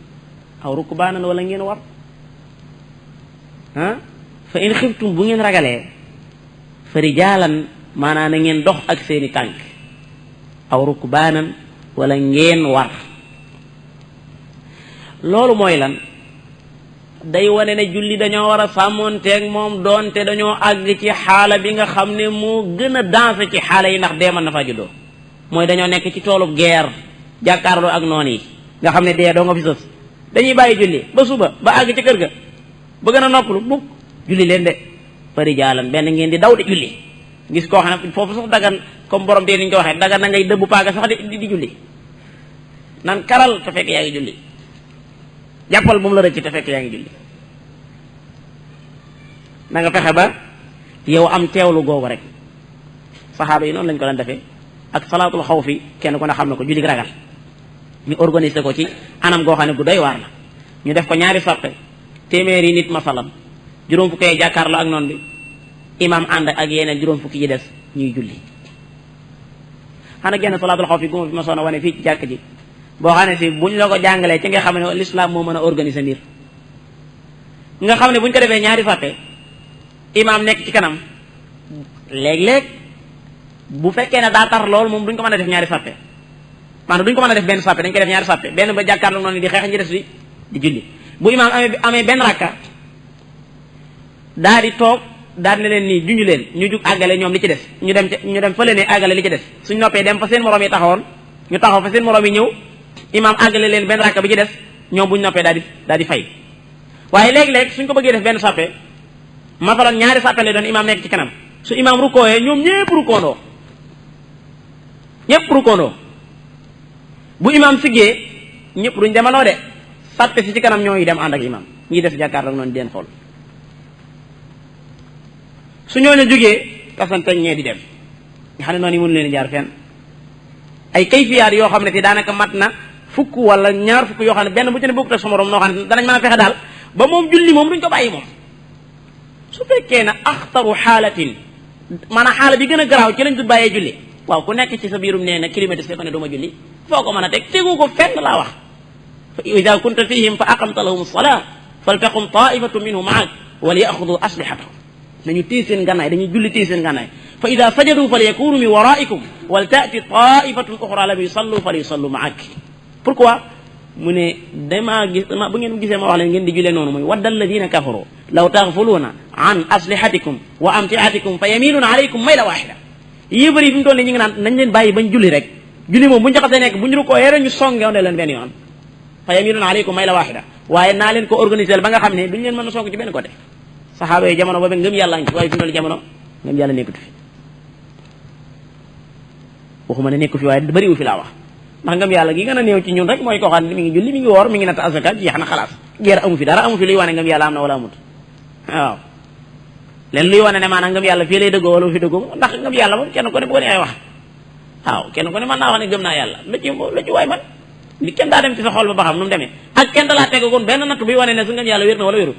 Speaker 1: aw rukbaanan wala ngeen war fa in xiftum bu ngeen ragalee fa rijaalan maanaam na ngeen dox ak seeni tànk aw rukbaanan wala ngeen war loolu mooy lan day wane ne julli dañoo war a sàmmoonteeg moom doonte dañoo àgg ci xaala bi nga xam ne moo gën a dansé ci xaala yi ndax dee mën na faa juddoo mooy dañoo nekk ci toolub guerre jàkkaarloo ak noon yi nga xam ne dee doo nga fi sës dañuy bàyyi julli ba suba ba àgg ci kër ga ba gën a noppalu mukk julli leen de fari jaalan benn ngeen di daw de julli gis koo xam ne foofu sax dagan comme borom tee ni ñu ko waxee dagan na ngay dëbbu paaga sax di julli nan karal te fekk yaa ngi julli jàppal bu mu la rëcc te fekk yaa ngi julli na nga fexe ba yow am teewlu googu rek saxaaba yi noonu lañ ko daan defee ak salaatul xawfi kenn ku ne xam na ko julli ragal ñu organiser ko ci anam goo xam ne gu doy waar la ñu def ko ñaari sàppe téeméeri nit masalan juróom fukki yi jàkkaarloo ak noonu bi imam ànd ak yeneen juróom fukki yi des ñuy julli xanaa genn salaatul xawfi gu ma fi ma soon a wane fii ci jàkk ji boo xam ne si buñ la ko jàngalee ci nga xam ne l'islam moo mën a organiser mbir nga xam ne buñ ko defee ñaari sàppe imam nekk ci kanam léeg-léeg bu fekkee ne daa tar lool moom duñ ko mën a def ñaari sàppe maanaam duñ ko mën a def benn sàppe dañ koy def ñaari sàppe benn ba jàkkaarloo noonu di xeex ñi des di julli bu imam amee benn rakka daa di toog daal ne leen nii junj leen ñu jug àggale ñoom li ci des ñu dem fa leen ne àggale li ci des suñ noppee dem fa seen morom yi taxawoon ñu taxaw fa seen morom yi ñëw imam àggale leen benn rakka bi ci des ñoom buñ noppee daal di fay waaye léeg-léeg suñ ko bëggee def benn sàppe masalan ñaari sàppe lay doon imam nekk ci kanam su imam rukkooyee ñoom ñépp rukkoondoo bu imam siggee ñëpp duñ demandoo de sàppe si ci kanam ñooy dem ànd ak imam ñi des jàkkaar rek noonu di leen xool su ñooñu jógee kasanteeg ñee di dem nga xam ne noonu yi mënu leen jaar fenn ay kayfiyaat yoo xam ne te daanaka mat na fukk wala ñaar fukk yoo xam ne benn bu ci ne bokkut ak sa morom noo xam ne danañ mën a fexe daal ba moom julli moom duñ ko bàyyi moom su fekkee ne axtaru xaalatin maanaam xaala bi gën a garaaw ci lañ du bàyyee julli waaw ku nekk ci sa biirum nee na climatisé ko ne duma julli foo ko mën a teg tegu ko fenn laa wax fa ida kunta fihim fa aqamta lahum alsalaa faltaqum taifatu minhum maak wal yaxudu aslixatahum nañu téye seen ngànnaay dañuy julli téye seen ngànnaay fa ida sajadu falyakunu min waraikum wal taati taifatun uxra lam yusallu falyusallu maak pourquoi mu ne damaa gis bu ngeen gisee ma wax leen ngeen di jullee noonu mooy wadda alladina kafaru law taxfuluuna an aslihatikum wa amtiatikum fa yamiluuna alaykum mayla waxida yéebari fi mu toll nii ñu ngi naan nañ leen bàyyi bañ julli rek julli moom bu ñu jaxasee nekk bu ñu rukkoo yore ñu songew ne leen benn yoon fa yamiluuna alaykum mayla waxida waaye naa leen ko organiser ba nga xam ne duñ leen mën a song ci benn côté saxaaba yi jamono boobu ngëm yàlla ngi fi waaye fi mu toll jamono ngëm yàlla nekkut fi waxuma ne nekku fi waaye bëriwu fi laa wax ndax ngëm yàlla gi gën a néew ci ñun rek mooy koo xam ne mi ngi julli mi ngi woor mi ngi natt asaka jeex na xalaas geer amu fi dara amu fi luy wane ngëm yàlla am na wala amut waaw leen luy wane ne maanaam ngëm yàlla fii lay dëggoo wala fi dëggoo ndax ngëm yàlla moom kenn ko ne bu ko ne ay wax waaw kenn ko ne mën naa wax ne gëm naa yàlla lu ci waay man li kenn daa dem ci sa xol ba xam nu mu demee ak kenn da laa teggoon benn natt buy wane ne su ngëm yàlla wér na wala wérul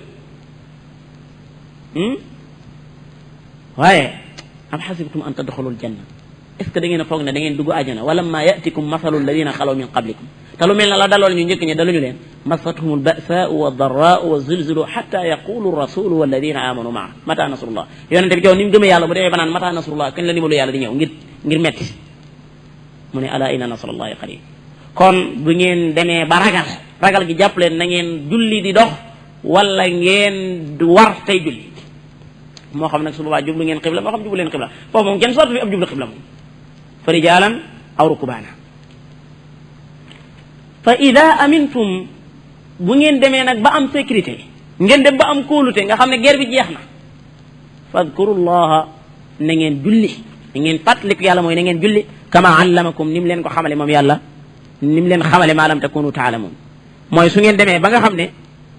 Speaker 1: waaye am xasibtum an tadxulul janna est ce que da ngeen a foog ne da ngeen dugg àjjana wala ma yatikum masalu alladina xalaw min qablikum te lu mel ne la dalool ñu njëkk ñi daluñu leen massatuhum albasaau wa darraau wa zilzilu xata yaqulu rasulu walladina amanu maa mata nasrullah yonente bi jow ni mu gëmee yàlla bu demee ba naan mata nasrullah kañ la ndimalu yàlla di ñëw ngir metti mu ne ala inna nasrullahi qarib kon bu ngeen demee ba ragal gi jàpp leen na ngeen julli di dox wala ngeen war tey julli moo xam nag su boobaa jublu ngeen xibla moo xam jublu leen xibla foofu moom kenn sotti fi ab jublu xibla moom fa rijaalan aw rukbaana fa ida amintum bu ngeen demee nag ba am sécurité ngeen dem ba am kóolute nga xam ne guerre bi jeex na fadkurullaha na ngeen julli na ngeen fàttaliku yàlla mooy na ngeen julli kama allamakum ni mu leen ko xamale moom yàlla ni mu leen xamale maa lam takunu taalamun mooy su ngeen demee ba nga xam ne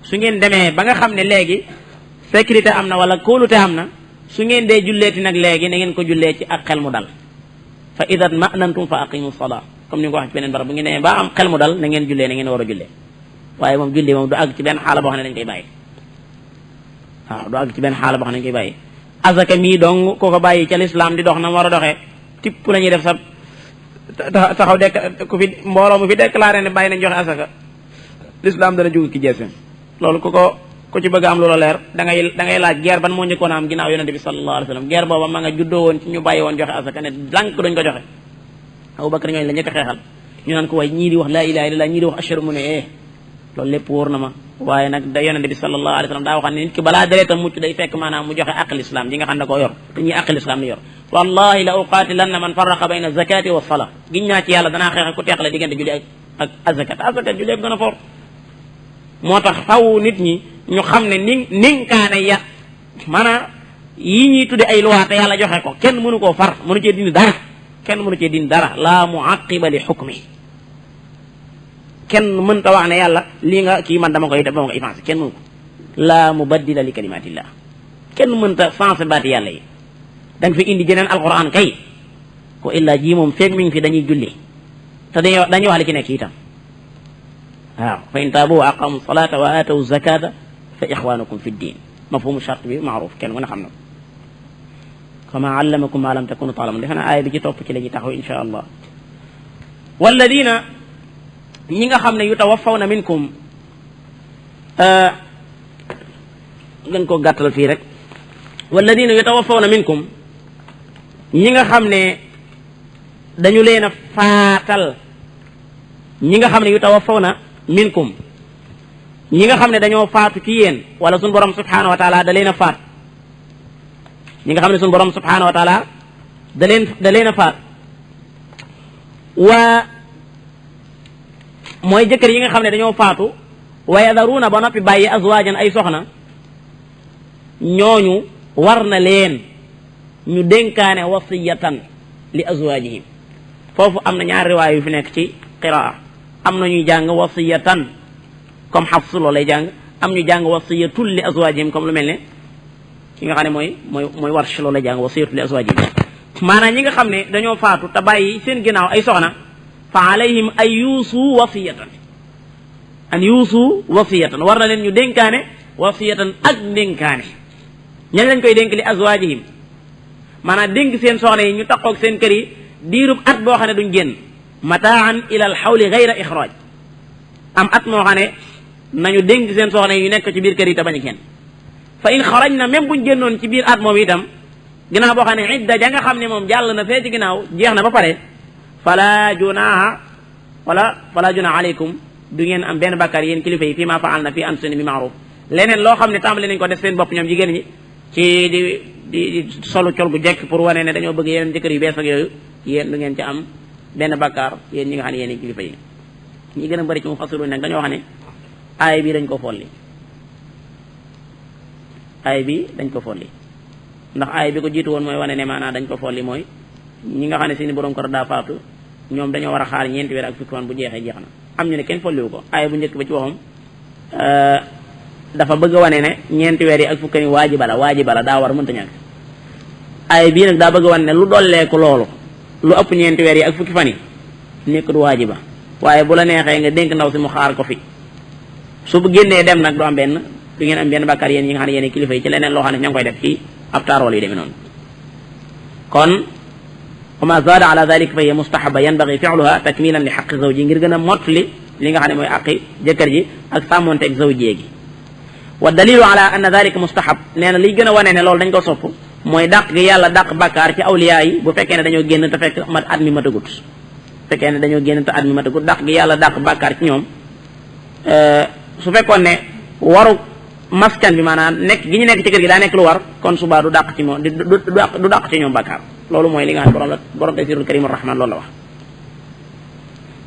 Speaker 1: su ngeen demee ba nga xam ne léegi sécurité am na wala kóolute am na su ngeen dee julleeti nag léegi na ngeen ko jullee ci ak xel mu dal fa idat ma'nantum fa aqimu salaa comme ni nga ko wax ci beneen barab bu ngeen demee ba am xel mu dal na ngeen jullee na ngeen war a jullee waaye moom julli moom du àgg ci benn xaala boo xam ne dañ koy bàyyi waaw du àgg ci benn xaala boo xam ne dañ koy bàyyi azaka mii dong koo ko bàyyi ca lislaam di dox na mu war a doxee tipp la ñuy def sa taxaw dekk ku fi mbooloo mu fi déclaré ne bàyyi nañ joxe azaka lislaam dana jóg ki jeeseen loolu ku ci bëgg am lu la leer da ngay laaj guerre ban moo njëkkoon a am ginnaaw yonente bi sallallahu alayhi wa sallam guerre booba ma nga juddoo woon ci ñu bàyyi woon joxe asaka ne lànk duñ ko joxe Abubakar ñooñu la njëkk a xeexal ñu naan ko waaye ñii di wax laa ilaha illallah ñii di wax ashhadu mu ne loolu lépp wóor na ma waaye nag da yonente bi sallallahu alayhi wa sallam daa waxam ne nit ki balaa deretam mucc day fekk maanaam mu joxe aqal islam ji nga xam ne koo yor te ñii aqal islam ni yor wallahi la uqatilanna man farraqa bayna zakati wa sala giñ naa ci yàlla danaa xeex ku teeqale diggante julli ak azakat azakat julli gën a for moo tax faw nit ñi ñu xam ne ninkaane ya maanaam yi ñuy tudde ay loi te yàlla joxe ko kenn mënu koo far mënu cee dindi dara kenn mënu cee dindi dara laa muaqiba li xukmi kenn mënta wax ne yàlla lii nga kii man dama koy effacé kenn mënu ko laa mubaddila li kalimatillah kenn mënta sensé baati yàlla yi da nga fi indi jeneen alquran kay ko illaa ji moom feeg mi ngi fi dañuy julli te dañuy wax li ci nekk itam waaw fa in taabu wa aqamu salata wa atawu zakata fa ixwanukum fi ddin mafhumu charte bi maaruf kenn mën a xam na kama allamakum ma lam takunu taalamun defe naa aaya bi ci topp ci la ñuy taxaw insha allah walladina ñi nga xam ne yutawaffawna minkum gën koo gàttal fii rek walladina yutawaffawna minkum ñi nga xam ne dañu leen a faatal ñi nga xam ne yutawaffawna minkum ñi nga xam ne dañoo faatu ci yéen wala suñu borom subhanahu wa taala da leen a faat ñi nga xam ne suñu borom subhanahu wa taala da leen a faat waa mooy jëkkër yi nga xam ne dañoo faatu wa yadaruuna ba noppi bàyyi azwaajan ay soxna ñooñu war na leen ñu dénkaane wasiyatan li azwaajihim foofu am na ñaari riwaay yu fi nekk ci qiraa am na ñuy jàng wasiyatan comme Hafs loolu lay jàng am ñu jàng wasiyatul li azwaajihim comme lu mel ne ki nga xam ne mooy Warsh loolu lay jàng wasiyatul li azwaajihim maanaam ñi nga xam ne dañoo faatu te bàyyi seen ginnaaw ay soxna fa alayhim ay yuusu wasiyatan an yuusu wasiyatan war na leen ñu dénkaane wasiyatan ak dénkaane ñan lañ koy dénk li azwaajihim maanaam dénk seen soxna yi ñu taqoog seen kër yi diirub at boo xam ne duñ génn mataan ila al xawli gayra ixraaj am at moo xam ne nañu dénk seen soxna yi ñu nekk ci biir kër yi te bañ a génn fa in xaraj na même buñ génnoon ci biir at moom itam ginnaaw boo xam ne idda ja nga xam ne moom jàll na fee ci ginnaaw jeex na ba pare fala junaha aleykum du ngeen am benn bàkkaar yéen kilifa yi fii ma faal na fii anfusihim bi maaruf leneen loo xam ne tàmbali nañ ko def seen bopp ñoom jigéen ñi ci di solu col gu jekk pour wane ne dañoo bëgg yeneen jëkkër yu bees ak yooyu yéen du ngeen ci am benn bàkkaar yéen ñi nga xam ne yéen kilifa yi ñi gën a bëri ci mu fasiru nag dañoo wax ne aay bi dañ ko folli aay bi dañ ko folli ndax aay bi ko jiitu woon mooy wane ne maanaam dañ ko folli mooy ñi nga xam ne seeni borom kër daa faatu ñoom dañoo war a xaar ñeenti weer ak fukki fan bu jeexee jeex na am ñu ne kenn folliwu ko aay bu njëkk ba ci waxam dafa bëgg a wane ne ñeenti weer yi ak fukki ni waajiba la daa war mënta ñàkk aay bii nag daa bëgg a wane ne lu dolleeku loolu lu ëpp ñeenti weer yi ak fukki fan yi nekk du waajiba waaye bu la neexee nga dénk ndaw si mu xaar ko fi su bu génnee dem nag du ngeen am benn bàkkaar yéen ñi nga xam ne yéen kilifa yi ci leneen loo xam ne ña ngi koy def ci ab taarool yi demee noonu kon wa ma zaada ala dalika fa hiya mustahaba yanbaghi fi'luha takmilan li xaqi zawji ngir gën a mottali li nga xam ne mooy aqi jëkkër ji ak sàmmonteeg zawjee gi wa dalilu ala anna dalika mustahab nee na liy gën a wane ne loolu dañ ko sopp mooy dàq gi yàlla dàq bàkkaar ci awliya yi bu fekkee ne dañoo génn te fekk at mi matagut fekkee ne dañoo génn te at mi matagut dàq gi yàlla dàq bàkkaar ci ñoom su fekkoon ne waru maskan bi maanaam nekk gi ñu nekk ci kër gi daa nekk lu war kon subaa du dàq ci moom du dàq ci ñoom bàkkaar loolu mooy li nga xam ne borom Tafsirul Karim Rahman loolu la wax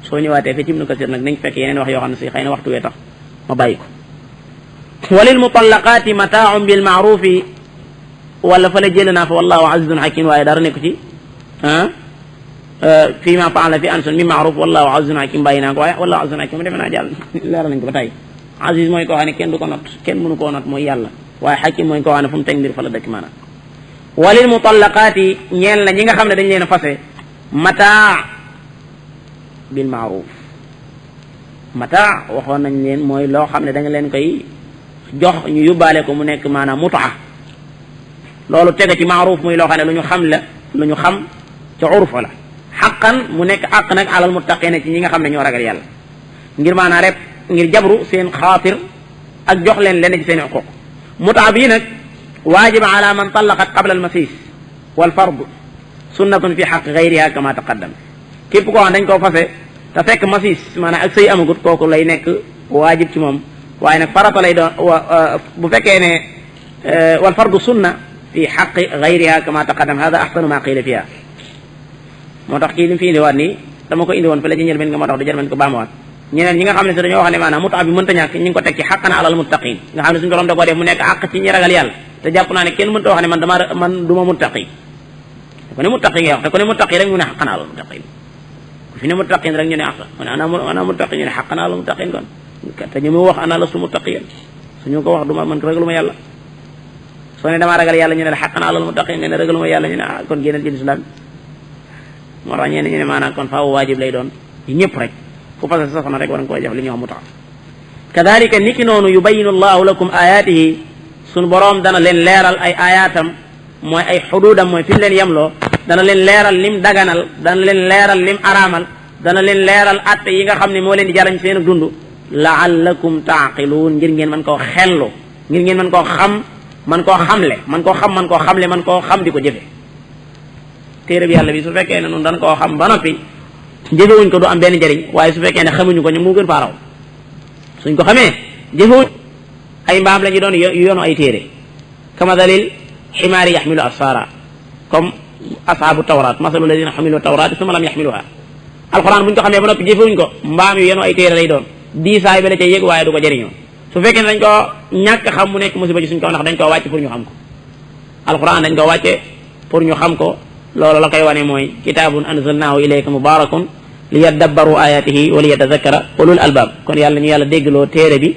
Speaker 1: soo ñëwaatee fi ci Ibnu Kasir nag nañ fekk yeneen wax yoo xam ne si xëy na waxtu wee tax ma bàyyi ko walil mutallaqaati mataaun bil maarufi wala fa la jël naa fa wallahu azizun hakim waaye dara nekku ci fii ma faala fi ansun bi maaruf wallahu azizun hakim bàyyi naa ko waaye wallahu azizun hakim defe naa jàll leeral nañ ko ba tey aziz mooy koo xam ne kenn du ko not kenn mënu koo not mooy yàlla waaye xakim mooy koo xam ne fu mu teg mbir fa la dëkk maanaam walil mutallaqaati ñeel na ñi nga xam ne dañ leen a fase mataa bil maaruf mataa waxoon nañ leen mooy loo xam ne da nga leen koy jox ñu yóbbaale ko mu nekk maanaam mutaa loolu tege ci maaruf muy loo xam ne lu ñu xam la lu ñu xam ca urfa la xaqan mu nekk àq nag alal muttaqina ci ñi nga xam ne ñoo ragal yàlla ngir maanaam rek ngir jabru seen xaatir ak jox leen lenn ci seen uquq mutaa bii nag waajib ala man tallaqat qabla al masis wal fard sunnatun fi xaq gayriha kama taqaddam képp koo xam dañ koo fase te fekk masis maanaam ak sëy amagut kooku lay nekk waajib ci moom waaye nag farata lay doon bu fekkee ne wal fardu sunna fi xaqi gayriha kama taqaddam hada ahsanu ma qila fiha moo tax kii li mu fi indiwaat nii dama ko indi woon fële ci njëlbeen nga moo tax du jarmen ko baamuwaat ñeneen ñi nga xam ne si dañoo wax ne maanaam mutaa bi mënta ñàkk ñu ngi ko teg ci xaqan alal muttaqin nga xam ne suñu borom da koo def mu nekk àq ci ñi ragal yàlla te jàpp naa ne kenn mënta wax ne man du ma muttaqi ku ne muttaqi ngay wax te ku ne muttaqi rek mu ne xaqan alal muttaqin ku fi ne muttaqin rek ñu ne mu ne ana muttaqi ñu ne xaqan alal muttaqin kon te ñu mu wax ana lastu muttaqiyan suñu ko wax du ma man ragaluma yàlla soo ne damaa ragal yàlla ñu ne la xaqan alal muttaqin ne ragaluma yàlla ñu ne kon génnal ci lislaam moo tax ñenn ñu ne maanaam kon faaw waajib lay doon yi ñëpp rek ku fase sa soxna rek war nga koy def li ñuy wax mutaa kadalika niki noonu yubayinu allahu lakum ayatihi suñu boroom dana leen leeral ay ayatam mooy ay xududam mooy fi leen yemloo dana leen leeral lim daganal dana leen leeral lim araamal dana leen leeral atte yi nga xam ne moo leen di jarañ seen dund laallakum taaqiluun ngir ngeen mën koo xellu ngir ngeen mën koo xam man koo xamle man koo xam man koo xamle man koo xam di ko jëfe téere bi yàlla bi su fekkee ne noonu dana koo xam ba noppi jëfewuñ ko du am benn njëriñ waaye su fekkee ne xamuñu ko ñu mu gën faaraw suñ ko xamee jëfewuñ ay mbaam la ñu doon yoonu ay téere kama dalil ximaari yaxmilu asfara comme ashaabu tawrat masalu ladina xamilu tawrat suma lam yaxmiluha alquran buñ ko xamee ba noppi jëfewuñ ko mbaam yu yoonu ay téere lay doon diisaay ba la cay yëg waaye du ko jëriñoo su fekkee ne dañ koo ñàkk xam mu nekk musiba ci suñ kaw ndax dañ koo wàcce pour ñu xam ko alquran dañ koo wàcce pour ñu xam ko loolu la koy wane mooy kitaabun anzalnaahu ilayka mubarakun li yaddabbaru ayatihi wa li yatadakkara ulul albab kon yàlla ñu yàlla déggloo téere bi